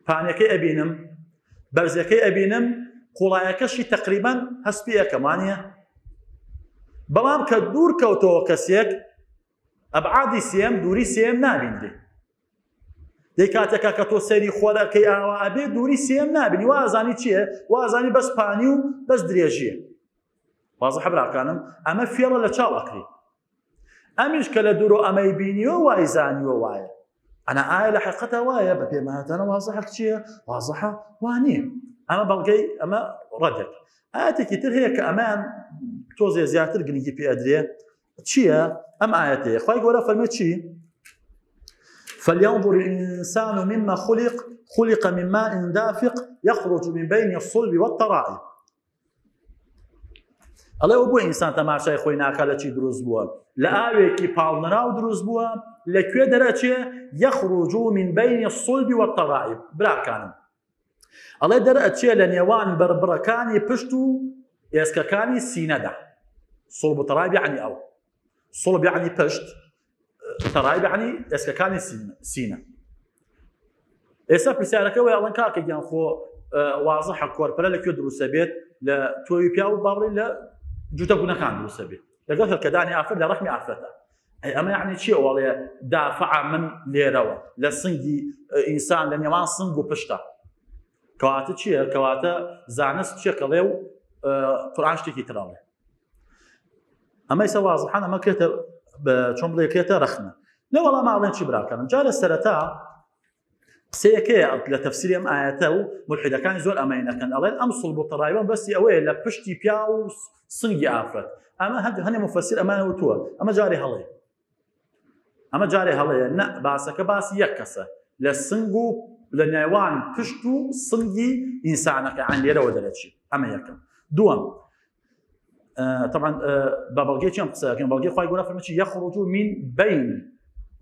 پانەکەی ئەبینم، بەرزەکەی ئەبینم، قوڵایەکەشی تقریبا هەست پێ ئەکەم، وانییە؟ بەڵام کە دوور کەوتەوە کەسێک ئەبعادی سێم، دووری سێم نابینرێ. دەی کاتێکا کە تۆ سەیری خۆرەکەی ئاوا ئەبێ دووری سێم نابینی، وا ئەزانی چییە؟ وا ئەزانی بەس پانی و بەس درێژییە. وازحە براکانم؟ ئەمە فێڵە لە چاو ئەکری. ئەمیش کە لە دوورۆ ئەمەی بینیوە وای زانیوە وایە. ئەنا ئایا لە حەقیقەتە وایە؟ بە پێمانەتانە وازحە چییە؟ وازحە وا نییە. ئەمە بەڵگەی ئەمە ڕەدێک. ئاەتێکی تر هەیە کە ئەمەیان تۆزێ زیاتر گرنگی پێ ئەدرێ. چییە؟ ئەم ئاەتەیە. خوای گەورە فەرمێ چی؟ فلينظر الإنسان مما خلق خلق من ماء دافق يخرج من بين الصلب والترائب. ئەڵێ ئەو بۆ ئینسان تەماشای خۆی ناکا لە چی دروست بووە؟ لە ئاوێکی پاڵنراو دروست بووە، لە کوێ دەرەچێ؟ يخرج من بين الصلب والترائب. براکانم ئەڵێ دەرئەچێ لە نێوان بەربڕەکانی پشت و ئێسکەکانی سینەدا. صلب و ترائب یعنی ئەو صلب یعنی پشت، تەرایب یعنی ئێسکەکانی سینە. ئێستا پرسیارەکە وەیە ئەڵێن کاکە گیان خۆ وازحە کۆرپەلە لە کوێ دروستە بێت؟ لە تۆوی پیاو با بڵێین لە جوتە گونەکان دروستە بێت لەگەڵ هێلکەدانی ئافرەت لە ڕەحمی ئافرەتە. ئەی ئەمە یعنی چی؟ ئەوەڵێ دافع من لێرەوە لە سنگی ئینسان لە نێوان سنگ و پشتە. کەواتە چییە؟ کەواتە زانست چیە کەڵێ و قورئان شتێکی تراڵێ. ئەمە ئێستا وازحان ئەمە کرێتە چۆن بڵێ کرێتە ڕەخنە. لە وەڵام ئاڵێن چی براکانم؟ جارە سەرەتا قسەیەکەیە لە تەفسیری ئەم ئاەتە و ملحیدەکانی زۆر ئەمەی نەکەن، ئەڵێن ئەم صلب و تەرایبە بەسی ئەوەیە لە پشتی پیا و سنگی ئافرەت. ئەمە هەندێ مفەسیر ئەمانە وتووە، ئەمە جارێ هەڵەیە. ئەمە جارێ هەڵەیە. نە باسەکە باسی یەک کەسە لە سنگ و لە نێوان پشت و سنگی ئینسانەکە، عن لێرەوە دەرەچی. ئەمە یەکەم. دووەم طبعا بە بەڵگەی چیم قسە دەکەین؟ بەڵگەی خوای گەورە فەرمووی چی؟ یەخرج من بین،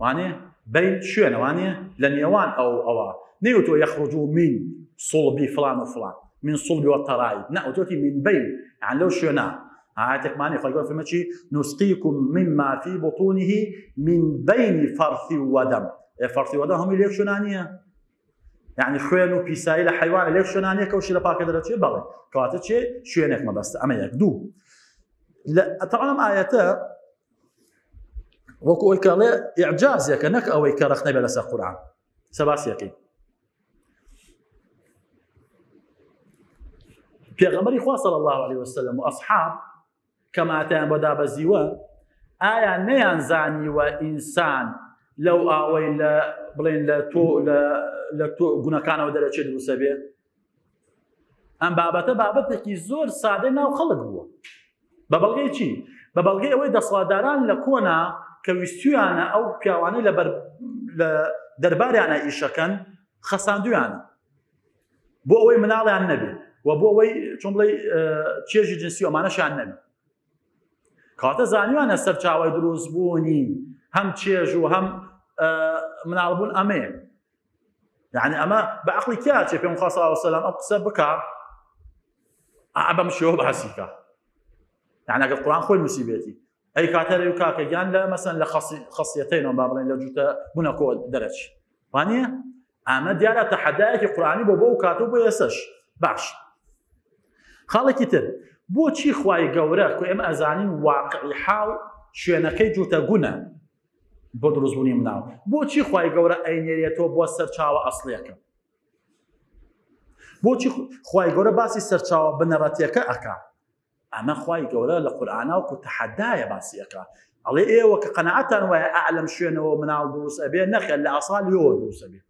وانێ بین شوێنە، وانێ لە نێوان ئەو ئەوە نەیوتووە یەخرج من صلبی فلان و فلان، من صلبی والترائب، نە ئەوتووەتی من بین، یان لەو شوێنە. ئاەتێکمانی خوای گەورە فەرمووی چی؟ نسقيكم مما في بطونه من بين فرث ودم. فرث ودم هەمووی لێک شوێنانیە، یعنی خوێن و پیسایی لە حیوانە لێک شوێنانیە کە وشی لە پاکە دەرەچێ. بەڵێ کەواتە چێ شوێنێک مەبەستە. ئەمە یەک. دوو طبعا ئەم ئاەتە وەکو ئەوەی کە ئەڵێ ئیعجازێکە، نەک ئەوەی کە ڕەخنە بێ لەسەر قورئان. سەباسیەکەی پێغەمبەری خوا صلی الله علیه وسلم و ئەصحاب کە ماتیان بۆ دابەزیوە، ئایا نەیان زانیوە ئینسان لەو ئاوەی لە بڵێن لە تۆ لە تۆ گونەکانەوە دەرەچێت دروستە بێ؟ ئەم بابەتە بابەتێکی زۆر سادەی ناو خەڵک بووە. بە بەڵگەی چی؟ بە بەڵگەی ئەوەی دەسەڵاتداران لە کۆنا کە ویستویانە ئەو پیاوانەی لە دەرباریانە ئیشەکەن خەساندویانە بۆ ئەوەی مناڵیان نەبێ و بۆ ئەوەی چۆن بڵێ چێژی جنسی ئەمانەشیان نەبێ. کەواتە زانیوانە سەرچاوی دروستبوونی هەم چێژ و هەم مناڵبوون ئەمەیە. یعنی ئەمە بە عەقڵی کیا چێ پێم خوا صلی الله علیه وسلم ئەم قسە بکا بەم شێوە باسی کە، یعنی ئەگەر قورئان خۆی نووسیبێتی. ئەی کاتە لەوی کاکە گیان لە مەسەن لە خەسیەتەینەوە با بڵێن لە جووتە گونەکۆ دەرەچی وانە ئەمە دیارە تەحەدایەکی قورئانی بۆ بۆ ئەو کاتە و بۆ ئێسەش باش خاڵێکی تر بۆچی خوای گەورە کە ئێمە ئەزانین واقعی حاڵ شوێنەکەی جووتە گونە بۆ دروستبوونی مناڵ بۆچی خوای گەورە ئەینێرێتەوە بۆ سەرچاوە ئەسڵیەکە بۆچی خوای گەورە باسی سەرچاوە بنەڕەتیەکە ئەکا ئەمە خوای گەورە لە قورئانا وەکو تەحەدایە باسی ئەکا ئەڵێ ئێوە کە قەناعەتان وایە ئا لەم شوێنەوە مناڵ دروست ئەبێ نەخێر لە ئەسڵا لێوە دروست ئەبێ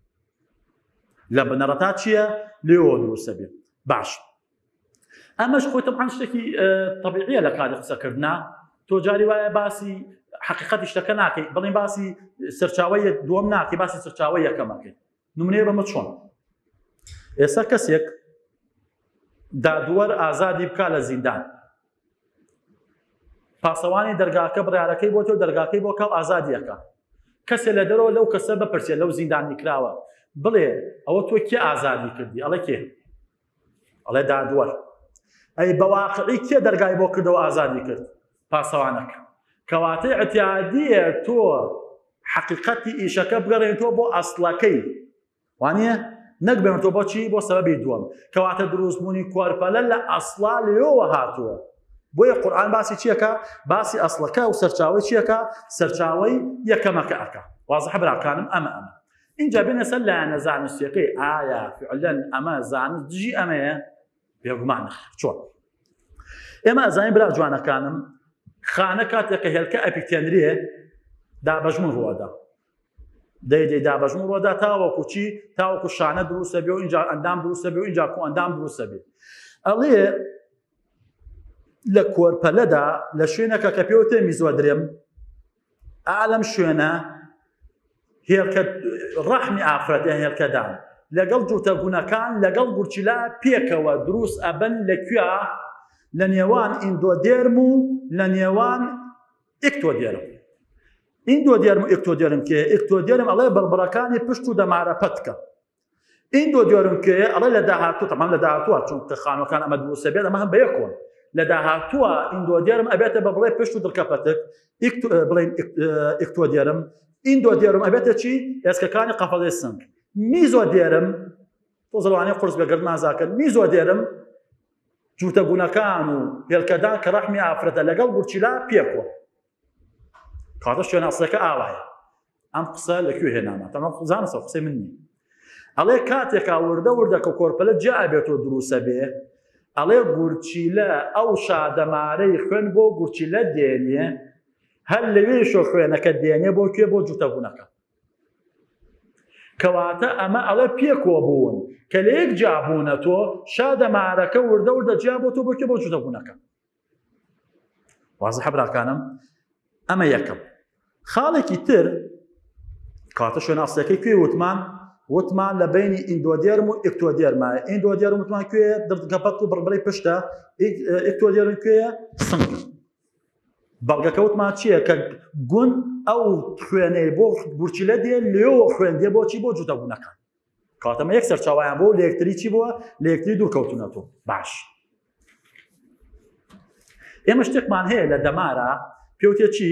لە بنەڕەتا چییە لێوە دروست ئەبێ باش ئەمەش خۆی تەبعەن شتێکی تەبیعیە لە کاتی قسەکردنا تۆ جاری وایە باسی حقیقەتی شتەکە ناکەی بڵین باسی سەرچاوەی دووەم ناکەی باسی سەرچاوەی یەکەمەکەی نمونەیە بەمە چۆن ئێستا کەسێک دادوەر ئازادی بکا لە زیندان پاسەوانی دەرگاکە بڕارەکەی بۆ تۆ دەرگاکەی بۆ کاو ئازادیەکە کەسێ لە دەرەوە لەو کەسە بپرسێ لەو زیندانی کراوە بڵێ ئەوە تۆ کێ ئازادی کردی ئەڵێ کێ ئەڵێ دادوەر ئەی بەواقعی کێ دەرگای بۆ کردەوە ئازادی کرد پاسەوانەکە کەواتە اعتیادیە تۆ حەقیقەتی ئیشەکە بگەڕێنیتەوە بۆ ئەسڵەکەی وانە نەک بێنێتەوە بۆچی بۆ سەبەبی دووەم کەواتە دروستبوونی کۆرپەلە لە ئەسڵا لێەوە هاتووە بۆیە قورآن باسی چیەکە باسی ئەسڵەکە و سەرچاوی چیەکە سەرچاوی یەکەمەکە ئەکە وازحە براکانم ئەمە ئەمە اینجا بێنە سەر لایەنە زانستیەکەی ئایا فعلەن ئەمە زانست دژی ئەمەیە بێگومان نەخێر چۆن ئێمە ئەزانین برا جوانەکانم خانە کاتێک کە هێلکە ئەپیتێنرێ دابەشبوون ڕوەدا دەی دەی دابەشبوون ڕوەدا تاوەکو چی تاوەکو شانە دروستە بێ و اینجا ئەندام دروستە بێ و اینجا کو ئەندام دروستە بێ ئەڵێ لە کۆرپەلەدا لە شوێنەکە کە پێوتێ میزۆدرێم ئا لەم شوێنە هێلکە ڕەحمی ئافرەت یان هێلکەدان لەگەڵ جووتە گونەکان لەگەڵ گورچیلە پێکەوە دروست ئەبن لە کوێ لە نێوان ئیندۆدێرم و لە نێوان ئیکتۆدێرم ئیندۆدێرم و ئیکتۆدێرم کێ ئیکتۆدێرم ئەڵێ بڕبڕەکانی پشت و دەمارە پەتکە ئیندۆدیۆرم کێیە ئەڵێ لە داهاتوو تەمان لە داهاتووە چونکە خانوەکان ئەمە دروستە بێت ئەمە هەم بەیەکۆن لە داهاتووە ئیندۆدێرم ئەبێتە بە بڵێ پشت و دڵکە پەتک بڵێن ئیکتۆدێرم ئیندۆدێرم ئەبێتە چی ئێسکەکانی قەفەزەی سنگ میزۆدێرم تۆزەوانەیە قرس بێ گردمان زاکەن میزۆدێرم جووتە گونەکان و هێلکەدان کە ڕەحمی ئافرەتە لەگەڵ گورچیلا پێکوە کاتە شوێناسەکە ئاوایە ئەم قسە لە کوێ هێنامە تەمام زانستە قسەی من نییە ئەڵێ کاتێکا وردە وردە کە کۆرپەلە جیا ئەبێت و دروسە بێ ئەڵێ گورچیلە ئەو شادەمارەی خوێن بۆ گورچیلە دێنێ هەر لەوێشۆ خوێنەکە دێنێ بۆ کوێ بۆ جوتەبوونەکە کەواتە ئەمە ئەڵێ پێکۆ بوون کە لە یەک جیابوونە تۆ شادەمارەکە وردە وردە جیا بۆ تۆ بۆ کوێ بۆ جوتەبوونەکە وازحە براکانم ئەمە یەکەم خاڵێکی تر کاتە شوێناسەکەی کوێ وتمان وتمان لە بینی ئیندۆدێرم و ئیکتۆدێرمایە ئیندۆدێرم وتمان کوێ دڕگەپەت و بڕبڕی پشتە ئیکتۆدێرم کوێیە سنگ بەڵگەکە وتمان چییە کە گون ئەو خوێنەی بۆ گورچیلە دێ لێەوە خوێن دێ بۆچی بۆ جوتەبوونەکان کاتەمە یەک سەرچاویان بۆ لە یەکتری چی بووە لە یەکتری دوور کەوتونەتەوە باش ئێمە شتێکمان هەیە لە دەمارە پێوتێ چی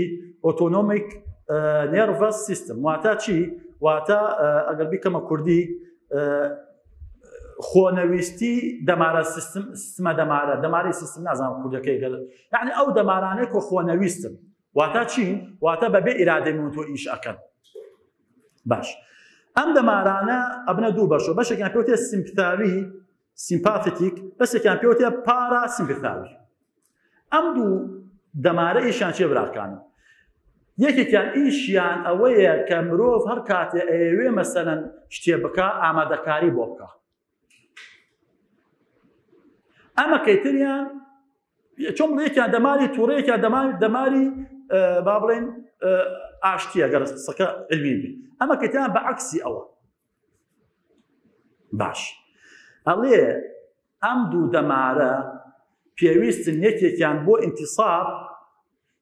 autonomic nervous system واتە چی واتە ئەگەر بیکەمە کوردی خۆنەویستی دەمارە سیستم سیستمە دەمارە دەماری سیستم نازانم کوردەکەی گەل یعنی ئەو دەمارانەی کە خۆنەویستن واتە چی واتە بەبێ ئیرادەی من تۆ ئیش ئەکەن باش ئەم دەمارانە ئەبنە دوو بەشە بەشێکیان پێوتێ سیمپتاوی sympathetic بەشێکیان پێوتێ پارا سیمپتاوی ئەم دوو دەمارە ئیشیان چێ براکانم یەکێکیان ئیشیان ئەوەیە کە مرۆڤ هەر کاتێ ئەیەوێ مەسەلەن شتێ بکە ئامادەکاری بۆ بکە ئەمە کەیتریان چۆن بڵێ یەکیان دەماری تووڕە یەکیان دەماری دەماری با بڵێن ئاشتیە گەر قسەکە علمی بێ ئەمە کەتیان بە عەکسی ئەوە باش ئەڵێ ئەم دوو دەمارە پێویستن یەکێکیان بۆ ئینتیساب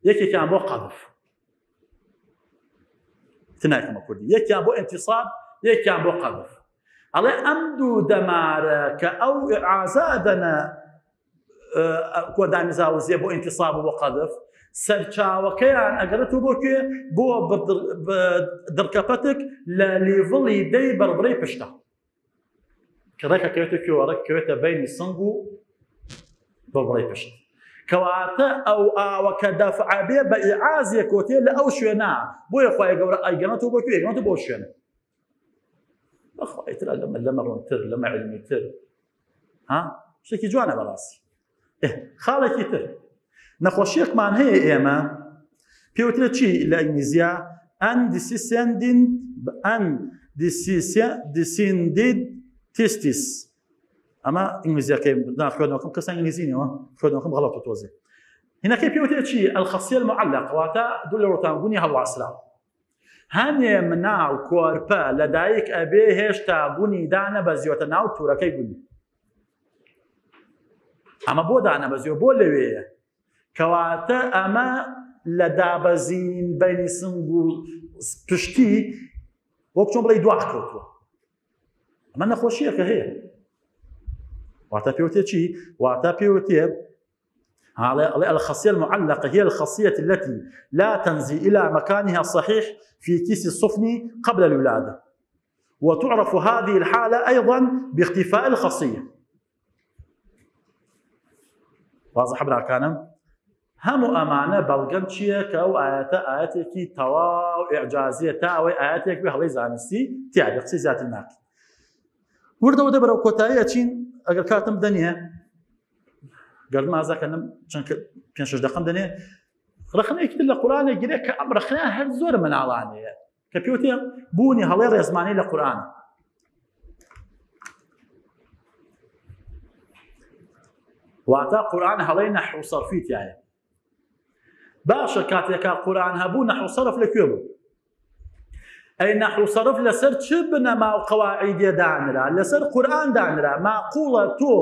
یەکێکیان بۆ قەذف تناکەمە کوردی یەکیان بۆ ئینتیساب یەکیان بۆ قەذف ئەڵێ ئەم دوو دەمارە کە ئەو ئازادەنە کۆدانی زاوزیە بۆ ئینتیساب و بۆ قەذف سەرچاوەکەیان ئەگەڕێتەوە بۆ کوێ؟ بۆ دڕکەپەتک لە level ی دەی بڕبڕەی پشتە کە ڕێکەکەوێتە کوێوە؟ ڕێکەکەوێتە بەینی سنگ و بڕبڕەی پشت. کەواتە ئەو ئاوە کە دەفعە بێ بە ئیعازێکەوە تێ لە ئەو شوێنە، بۆیە خوای گەورە ئەیگەڕێتەوە بۆ کوێ؟ ئەیگەڕێتەوە بۆ شوێنە. بەخوا ئیتر لەمە لەمە ڕوونتر لەمە عیلمیتر ها شتێکی جوانە بەڕاستی. خاڵێکی تر نەخۆشیەکمان هەیە ئێمە پێوترە چی لە ئینگلیزیا undescended undescended testis ئەمە ئینگلیزیەکەی خوێندنەوەکەم کەسە ئینگلیزی نیەوە خوێندنەوەکەم غەڵەت و تۆزێ هینەکەی پێوترە چی الخصية المعلقة واتە دوو لە ڕۆتانگونی هەڵواسراو هەنێ مناڵ کۆرپە لەدایک ئەبێ هێشتا گونی دانەبەزیوەتە ناو تورەکەی گونی ئەمە بۆ دانەبەزیوە بۆ لەوێیە کەواتە ئەمە لە دابەزین بەینی سنگ و پشتی وەک چۆن بڵێ دوا کەوتووە ئەمە نەخۆشیەکە هەیە واتە پێوتێ چی واتە پێوتێ الخصية المعلقة هي الخصية التي لا تنزل إلى مكانها الصحيح في كيس الصفن قبل الولادة وتعرف هذه الحالة أيضا باختفاء الخصية. واضح براکانم هەموو ئەمانە بەڵگەن چییە کە ئەو ئاەتە ئاەتێکی تەواو ئیعجازیە تا ئەوەی ئاەتێک بێ هەڵەی زانستی تیاێ قسەی زیاتر ناکەین وردە وردە بەرەو کۆتایی ئەچین ئەگەر کاتم بدەنیە گەرم ئازاکەنم چەند پێ شش دەقم دەنێ ڕەخنەیەکی تر لە قورئانێک گرێ کە ئەم ڕەخنە هەر زۆر مناڵانەیە کە پێوتێ بوونی هەڵەی ڕێزمانی لە قورئان واتە قورئان هەڵەی نەحو سەرفی تایە باشە کاتێکا قورئان هەبوو نەحو سەرف لە کوێ بوو؟ ئەی نەحو سەرف لەسەر چ بنەما و قەواعیدێ دانرا؟ لەسەر قورئان دانرا. ماقوڵە تۆ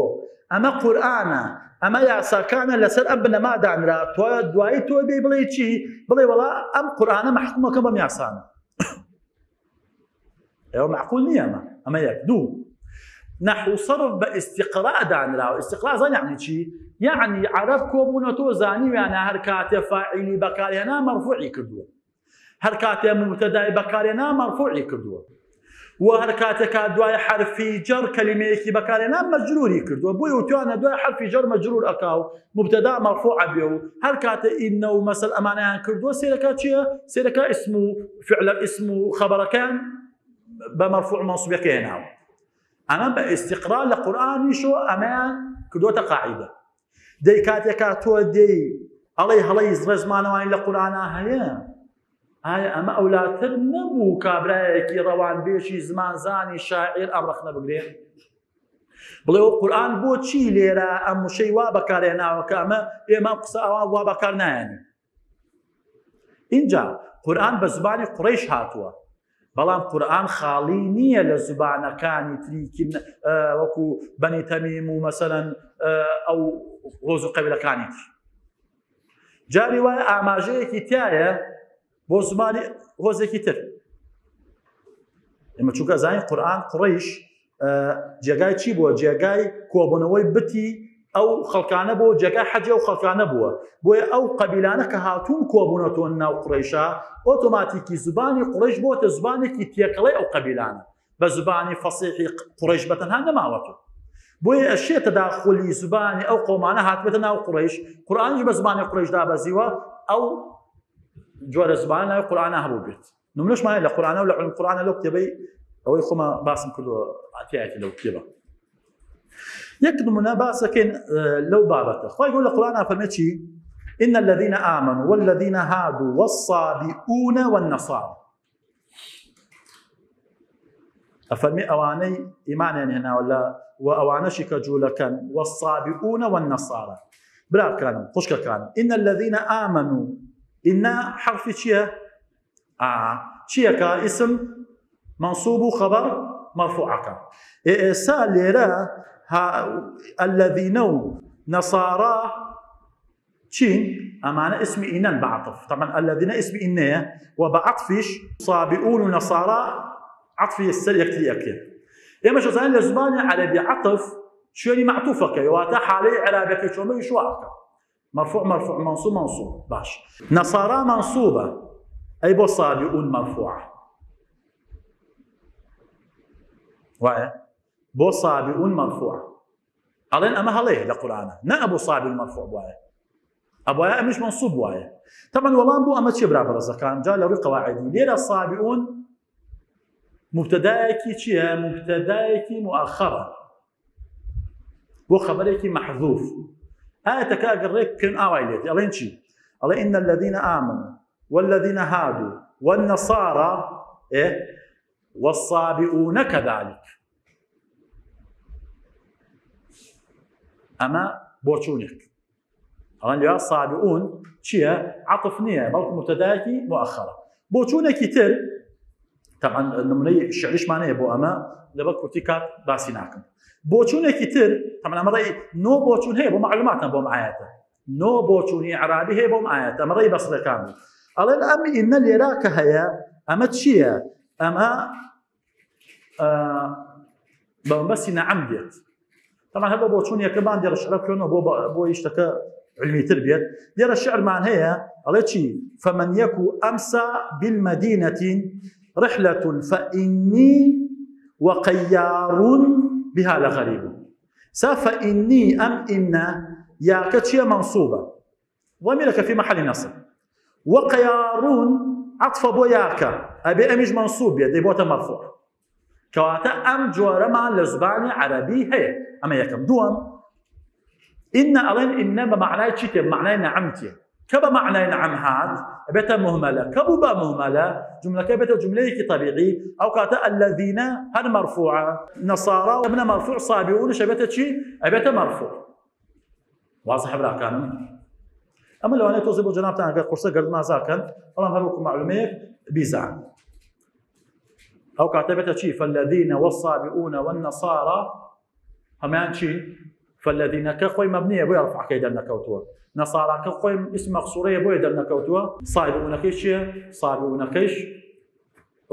ئەمە قورئانە ئەمە یاساکانە لەسەر ئەم بنەما دانرا، تۆ دوایی تۆ بێ بڵێ چی؟ بڵێ وەڵا ئەم قورئانە مەحکومەکە بەم یاسانە. ئێوە معقول نییە ئەمە. ئەمە یەک. دوو، نەحو سەرف بە ئیستیقراء دانراوە. ئیستیقراء زانی یعنی چی؟ یعنی عەرەب کۆبوونەتەوە زانیویانە هەر کاتێ فاعیلی بەکارهێنا مەرفوعی کردووە، هەر کاتێ مبتدای بەکارهێنا مەرفوعی کردووە، و هەر کاتێکا دوای حرفی جەڕ کەلیمەیەکی بەکارهێنا مەجروری کردووە. بۆیە وتوانە دوای حرفی جەڕ مەجرور ئەکا و مبتدا مەرفوع ئەبێ و هەر کاتێ ئینە و مەسەل ئەمانەیان کردووە سێرەکە چییە؟ سێرەکە ئیسم و فعلە ئیسم و خەبەرەکەیان بە مەرفوع مەنسوبەکە هێناوە. ئەمە بە ئیستیقرا لە قورئانیشەوە ئەمەیان کردووەتە قاعیدە. دەی کاتێکا تۆ دێی ئەڵێی هەڵەی ڕێزمانەوانی لە قورئانا هەیە، ئایا ئەمە ئەولاتر نەبوو کابرایەکی ڕەوانبێژی زمانزانی شاعیر ئەم ڕەخنە بگرێ؟ بڵێ ئەو قورئان بۆچی لێرە ئەم وشەی وا بەکارهێناوە کە ئەمە ئێمە قسە ئەوان وا بەکار نایەنین؟ اینجا قورئان بە زبانی قوڕەیش هاتووە، بەڵام قورئان خاڵی نییە لە زبانەکانی تری وەکو بەنی تەمیم و مەسەلەن ئەو هۆز و قەبیلەکانی تر. جاری وایە ئاماژەیەکی تایە بۆ زمانی هۆزێکی تر. ئێمە چونکە زانین قورئان قوڕەیش جێگای چی بووە؟ جێگای کۆبوونەوەی بتی ئەو خەڵکانە بووە، جێگای حەجی ئەو خەڵکانە بووە. بۆیە ئەو قەبیلانە کە هاتوون کۆبوونەتەوە ناو قوڕەیشا، ئۆتۆماتیکی زبانی قوڕەیش بۆتە زبانێکی تێکەڵەی ئەو قەبیلانە، بە زبانی فەسیحی قوڕەیش بەتەنها نەماوەتەوە. بۆیە ئەشێ تەداخلی زبانی ئەو قۆمانە هاتبێتە ناو قوڕەیش، قورئانیش بە زمانی قوڕەیش دابەزیوە، ئەو جۆرە زمانە ناوی قورئانە هەبوو بێت. نمونەشمان هەیە لە قورئانە و لە علوم قورئانە لەو کتێبەی ئەوەی خۆمە باسم کردووە ئاتیایەتی لەو کتێبە. یەک نمونە باسەکەین لەو بابەتە. خوای گەورە لە قورئانا فەرمێ چی؟ إن الذين آمنوا والذين هادوا والصابئون والنصارى. ئەفەرمی ئەوانەی ئیمانیان هێناوە لە و ئەوانەشی کە جوولەکەن والصابئون والنصارى. براکانم خوشکەکانم، إن الذين آمنوا، إن حرفی چییە؟ چییەکە؟ اسم منصوب و خبر مرفوعەکە. ئێستا لێرە الذين و نصارى چین؟ ئەمانە اسم ئینەن بەعطف. طبعا الذين اسم ئینەیە و بەعطفیش صابئون و نصارى عطفی سەر یەکتری ئەکرێن. ئێمەش ئەزانین لە زمانی عەرەبی عطف شوێنی معطوفەکەی، واتە حالەی عێرابەکەی چۆن بێ شوواکە. مەرفوع مەرفوع مەنسوب مەنسوب باش نەسارا مەنسوبە ئەی بۆ سابئون مەرفوعە وایە بۆ سابئون مەرفوعە ئەڵێن ئەمە هەڵەیە لە قورئانە نە ئەبوو سابئون مەرفوع بوایە ئەبوایە ئەمیش مەنسوب بوایە تەمەن وەڵام بۆ ئەمە چیە برا بەڕێزەکان جا لە ڕووی قەواعدی لێرە سابئون مبتدایەکی چییە مبتدایەکی مؤخرە بۆ خەبەرێکی مەحذوف ئاەتەکە ئەگەر ڕێک بکەن ئاوای لێت ئەڵێن چی ئەڵێ إن الذين آمنوا والذين هادوا والنصارى إيه والصابئون كذلك ئەمە بۆچوونێک ئەڵێن لێرە صابئون چییە عەتف نییە بەڵکو مبتدایەکی مؤخرە بۆچوونێکی تر طبعا نمونەی شعریشمان هەیە بۆ ئەمە لەبەر کورتی کات باسی ناکەم بۆچوونێکی تر طبعا ئەمە ڕێی نۆ بۆچوون هەیە بۆ معلوماتان بۆم ئاەتە نۆ بۆچوونی عرابی هەیە بۆم ئاەتە ئەمە ڕێی بەسرەکان بوو ئەڵێن ئەم ئینە لێرا کە هەیە ئەمە چییە ئەمە بە مەبەستی نەعەم دێت طبعا هەر بە بۆچوون یەکەمان دێرە شعرە بخوێنەوە بۆ بۆ شتەکە علمیتر بێت لێرە شعرمان هەیە ئەڵێ چی فمن يكو أمسى بالمدينة رحلة فإني وقيار بها لغريب سا فإني أم إن يا كتشيا منصوبة ضميرك في محل نصب وقيارون عطف بۆ یاکە ئەبێ ئەمیش منصوب بێت دەی بۆتە مەرفوع کەواتە ئەم جۆرەمان لە زبانی عەرەبی هەیە ئەمە یەکەم دووەم إن ئەڵێن إن بە معنای چی تێ معنای نعم تێ کە بە معنای نعم هات ئەبێتە مهملە کە بوو بە مهملە جملەکە بێتە جملەیەکی طبیعی ئەو کاتە الذين هەر مەرفوعە نەصارا ومنە مەرفوع صابئونش ئەبێتە چی ئەبێتە مەرفوع وازحە براکانم ئەمە لەوانەیە تۆزێ بۆ جەنابتان ئەگەر قورسە گەرد مازاکەن بەڵام هەر وەکو معلومەیەک بیزان ئەو کاتە بێتە چی فالذین والصابئون والنصارى هەمان چی فالذینەکە خۆی مەبنیە بۆیە ڕفعەکەی دەرنەکەوتووە نەصاراکە خۆی اسم مەقصورەیە بۆیە دەرنەکەوتووە صابئونەکەی چییە صابئونەکەیش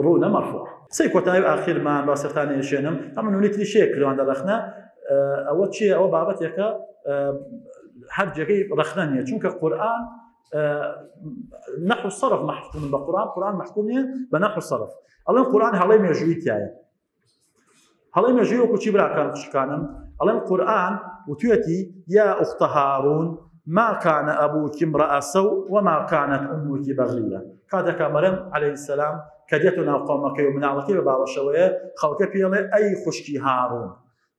ڕوونە مەرفوع. قسەی کۆتایی و ئاخیرمان با سەرتان نەیەشێنم ئەمە نمونەی تریش هەیە کردوان دە ڕەخنە ئەوە چییە ئەوە بابەتێکە هەر جێگەی ڕەخنە نییە چونکە قورئان نحو صرف محکوم بە قورئان قورئان محکوم نییە بە نحو صرف ئەڵێن قورئان هەڵەی مێژووی تایە هەڵەی مێژووی وەکو چی براکان خوشکانم ئەڵێن قورئان وتوێتی یا ئوختە هارون ما كان أبوك امرأ سوء وما كانت أمك بغية کاتێکا مەرەم عليه السلام کە دێتە ناو قەومەکەی و مناڵەکەی بە باوەشەوەیە خەڵکە پێڵێ ئەی خوشکی هارون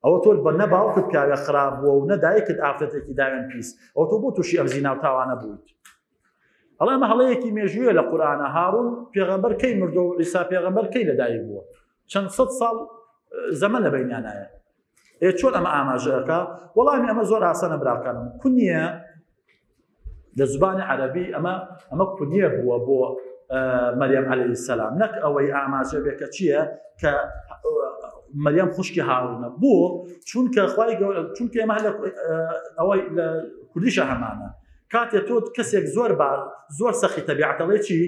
ئەوە تۆ بە نە باوکت پیاوێ خراپ بووە و نە دایکت ئافرەتێکی داوێن پیس ئەوە تۆ بۆ تووشی ئەم زینا و تاوانە بوویت ئەڵێ ئەمە هەڵەیەکی مێژوویە لە قورئانە هارون پێغەمبەر کەی مردووە و عیسا پێغەمبەر کەی لەدایک بووە چەند سەد ساڵ زەمەن لە بەینیانایە ئێ چۆن ئەمە ئاماژەکە وەڵامی ئەمە زۆر ئاسانە براکانم کونیە لە زبانی عەرەبی ئەمە ئەمە کونیە بووە بۆ مەریەم عەلەیهی السلام نەک ئەوەی ئاماژە بێ کە چییە کە مەریەم خوشکی هاڕونە بۆ چونکە خوای گەورە چونکە ئێمە لە ئەوەی لە کوردیشە هەمانە کاتێ تۆ کەسێک زۆر با زۆر سەخی تەبیعەت ئەڵێ چی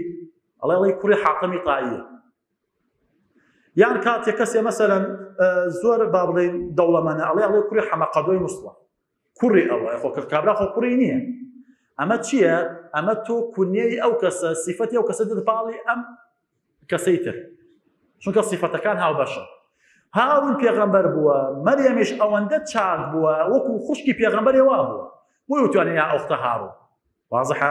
ئەڵێ ئەڵێ کوڕی حاتەمی تاییە یان کاتێ کەسێ مەسەلەن زۆر با بڵێین دەوڵەمەنە ئەڵێ ئەڵێ کوڕی حەمەقەدۆی موسڵە کوڕی ئەوە خۆ کە کابرا خۆ کوڕی نییە ئەمە چییە ئەمە تۆ کونیەی ئەو کەسە سیفەتی ئەو کەسە دەپاڵی ئەم کەسەی تر چونکە سیفەتەکان هاوبەشە هاون پێغەمبەر بووە مەریەمیش ئەوەندە چاک بووە وەکو خوشکی پێغەمبەرێ وا بووە بۆی وتوانێ یا ئۆختە هاڕون وازحە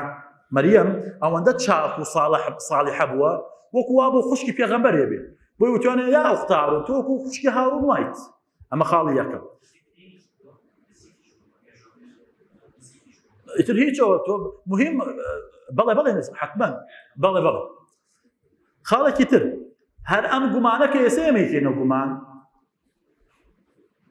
مەریەم ئەوەندە چاک و صالح صالحە بووە وەکو وا بۆ خوشکی پێغەمبەرێ بێ بۆی وتوانێ یا ئۆختە هاڕون تۆ وەکو خوشکی هاڕون وایت ئەمە خاڵی یەکەم ئیتر هیچەوە تۆ مهم بەڵێ بەڵێ حتمما بەڵێ بەڵێ خاڵێکی تر هەر ئەم گومانە کە ئێستا ئێمە یکەینەوە گومان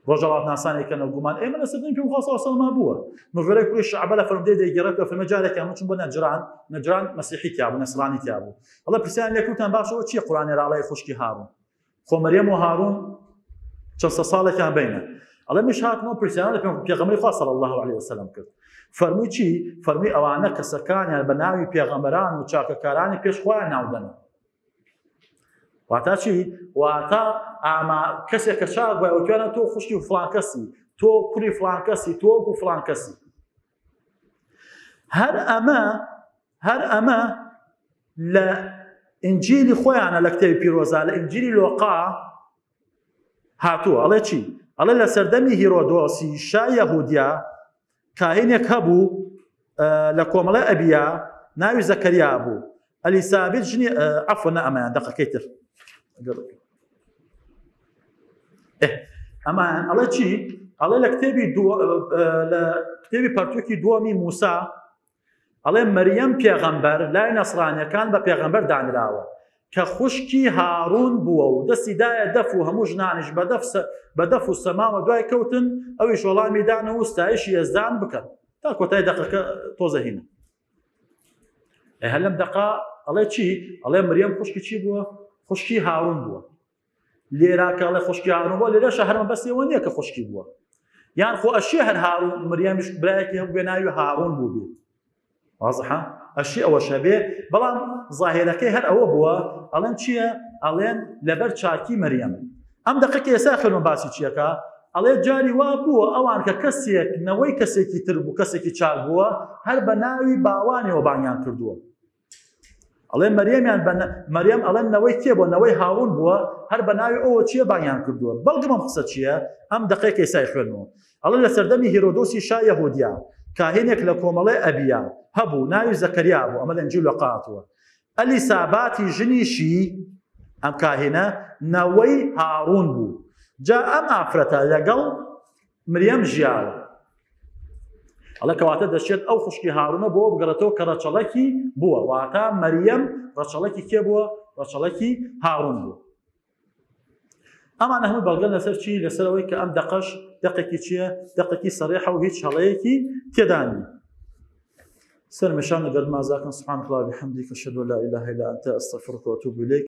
ڕۆژەڵات ناسان یکەنەوە گومان ئێمە لە سەردەمی پێم خوا سەڵما بووە مغیرەی کوڕی شعبە لە فەرمودەی دەیگەڕێتەوە فەرمە جارێکیان من چووم بۆ نەجران نەجران مەسیحی تیا بوو نەسرانی تیا بوو ئەڵێ پرسیان لێکوتان باشەوە چییە قورئان ێراڵای خوشکی هارون خۆ مەریەم و هارون چەند سەد ساڵێکیان بینە ئەڵێ منیش هاتمەوە پرسیارم لە پێغەمبەری خوا صلی الله علیه وسلم کرد فەرمووی چی فەرمووی ئەوانە کەسەکانیان بە ناوی پێغەمبەران و چاکەکارانی پێش خۆیان ناودەن واتا چی واتا ئاما کەسێک کە چاک بووە وتوانە تۆ خوشکی فڵان کەسی تۆ کوڕی فڵان کەسی تۆ وەکو فڵان کەسی. هەر ئەمە هەر ئەمە لە ئینجیلی خۆیانە لە کتێبی پیرۆزا لە ئینجیلی لۆقا هاتووە ئەڵێ چی ئەڵێ لە سەردەمی هیرۆدۆسی شا یەهودیا کاهینێک هەبوو لە کۆمەڵی ئەبیا ناوی زەکەریا بوو ئەلیسابیت ژنی عەفوە نە ئەمەیان دەقەکەی تر ئەمە ئەڵێ چی ئەڵێ لە کتێبی لە کتێبی پەرتوکی دووەمی موسا ئەڵێ مەریەم پێغەمبەر لای نەسرانیەکان بە پێغەمبەر دانراوە کە خوشکی هاڕون بووە و دەستی دایە دەف و هەموو ژنانیش بە دەف و سەماوە دوای کەوتن ئەویش وەڵامی دانەوە و ستایشی یەزدان بکەن تا کۆتای دەقەکە تۆزە هینە هەر لەم دەقا ئەڵێ چی ئەڵێ مریەم خوشکی چی بووە خوشکی هاڕون بووە لێرا کە ئەڵێ خوشکی هاڕون بووە لێرەشە هەر مەبەستی ئەوە نییە کە خوشکی بووە یان خۆ ئەشێ هەر هاڕون مریەمیش برایەکی هەبوو بێ ناوی هاڕون بوو بێت وازحە ئەشی ئەوەش هەبێ بەڵام ظاهرەکەی هەر ئەوە بووە ئەڵێن چییە ئەڵێن لەبەر چاکی مریەم ئەم دەقە کە ئێستا خوێنمە باسی چیەکە ئەڵێ جاری وا بووە ئەوان کە کەسێک نەوەی کەسێکی تر بوو کەسێکی چاک بووە هەر بە ناوی باوانەوە بانگیان کردووە ئەڵێ مەریەمیان بە مەریەم ئەڵێن نەوەی کێ بووە نەوەی هاڕون بووە هەر بە ناوی ئەوە چییە بانگیان کردووە بەڵگەم ئەم قسە چییە ئەم دەقەیە کە ئێستا خوێنمەوە ئەڵێ لە سەردەمی هێرۆدۆسی شا یەهودیا کاهینێک لە کۆمەڵەی ئەبیا هەبوو ناوی زەکەریا بوو ئەمە لە ئینجیل لۆقا هاتووە ئەلیساباتی ژنیشی ئەم کاهینە نەوەی هاڕون بوو جا ئەم ئافرەتە لەگەڵ مریەم ژیاوە. ئەڵێ کەواتە دەشێت ئەو خوشکی هارونە بۆ بگەڕێتەوە کە ڕەچەڵەکی بووە واتە مەریەم ڕەچەڵەکی کێ بووە ڕەچەڵەکی هارون بووە ئەمانە هەموو بەڵگەن لەسەر چی لەسەر ئەوەی کە ئەم دەقەش دەقێکی چییە دەقێکی سەڕیحە و هیچ هەڵەیەکی تێدا نییە سەرمشان لەگەر مازاکەن سبحانك اللهم وبحمدك اشهد ان لا اله الا انت استغفرك واتوب اليك.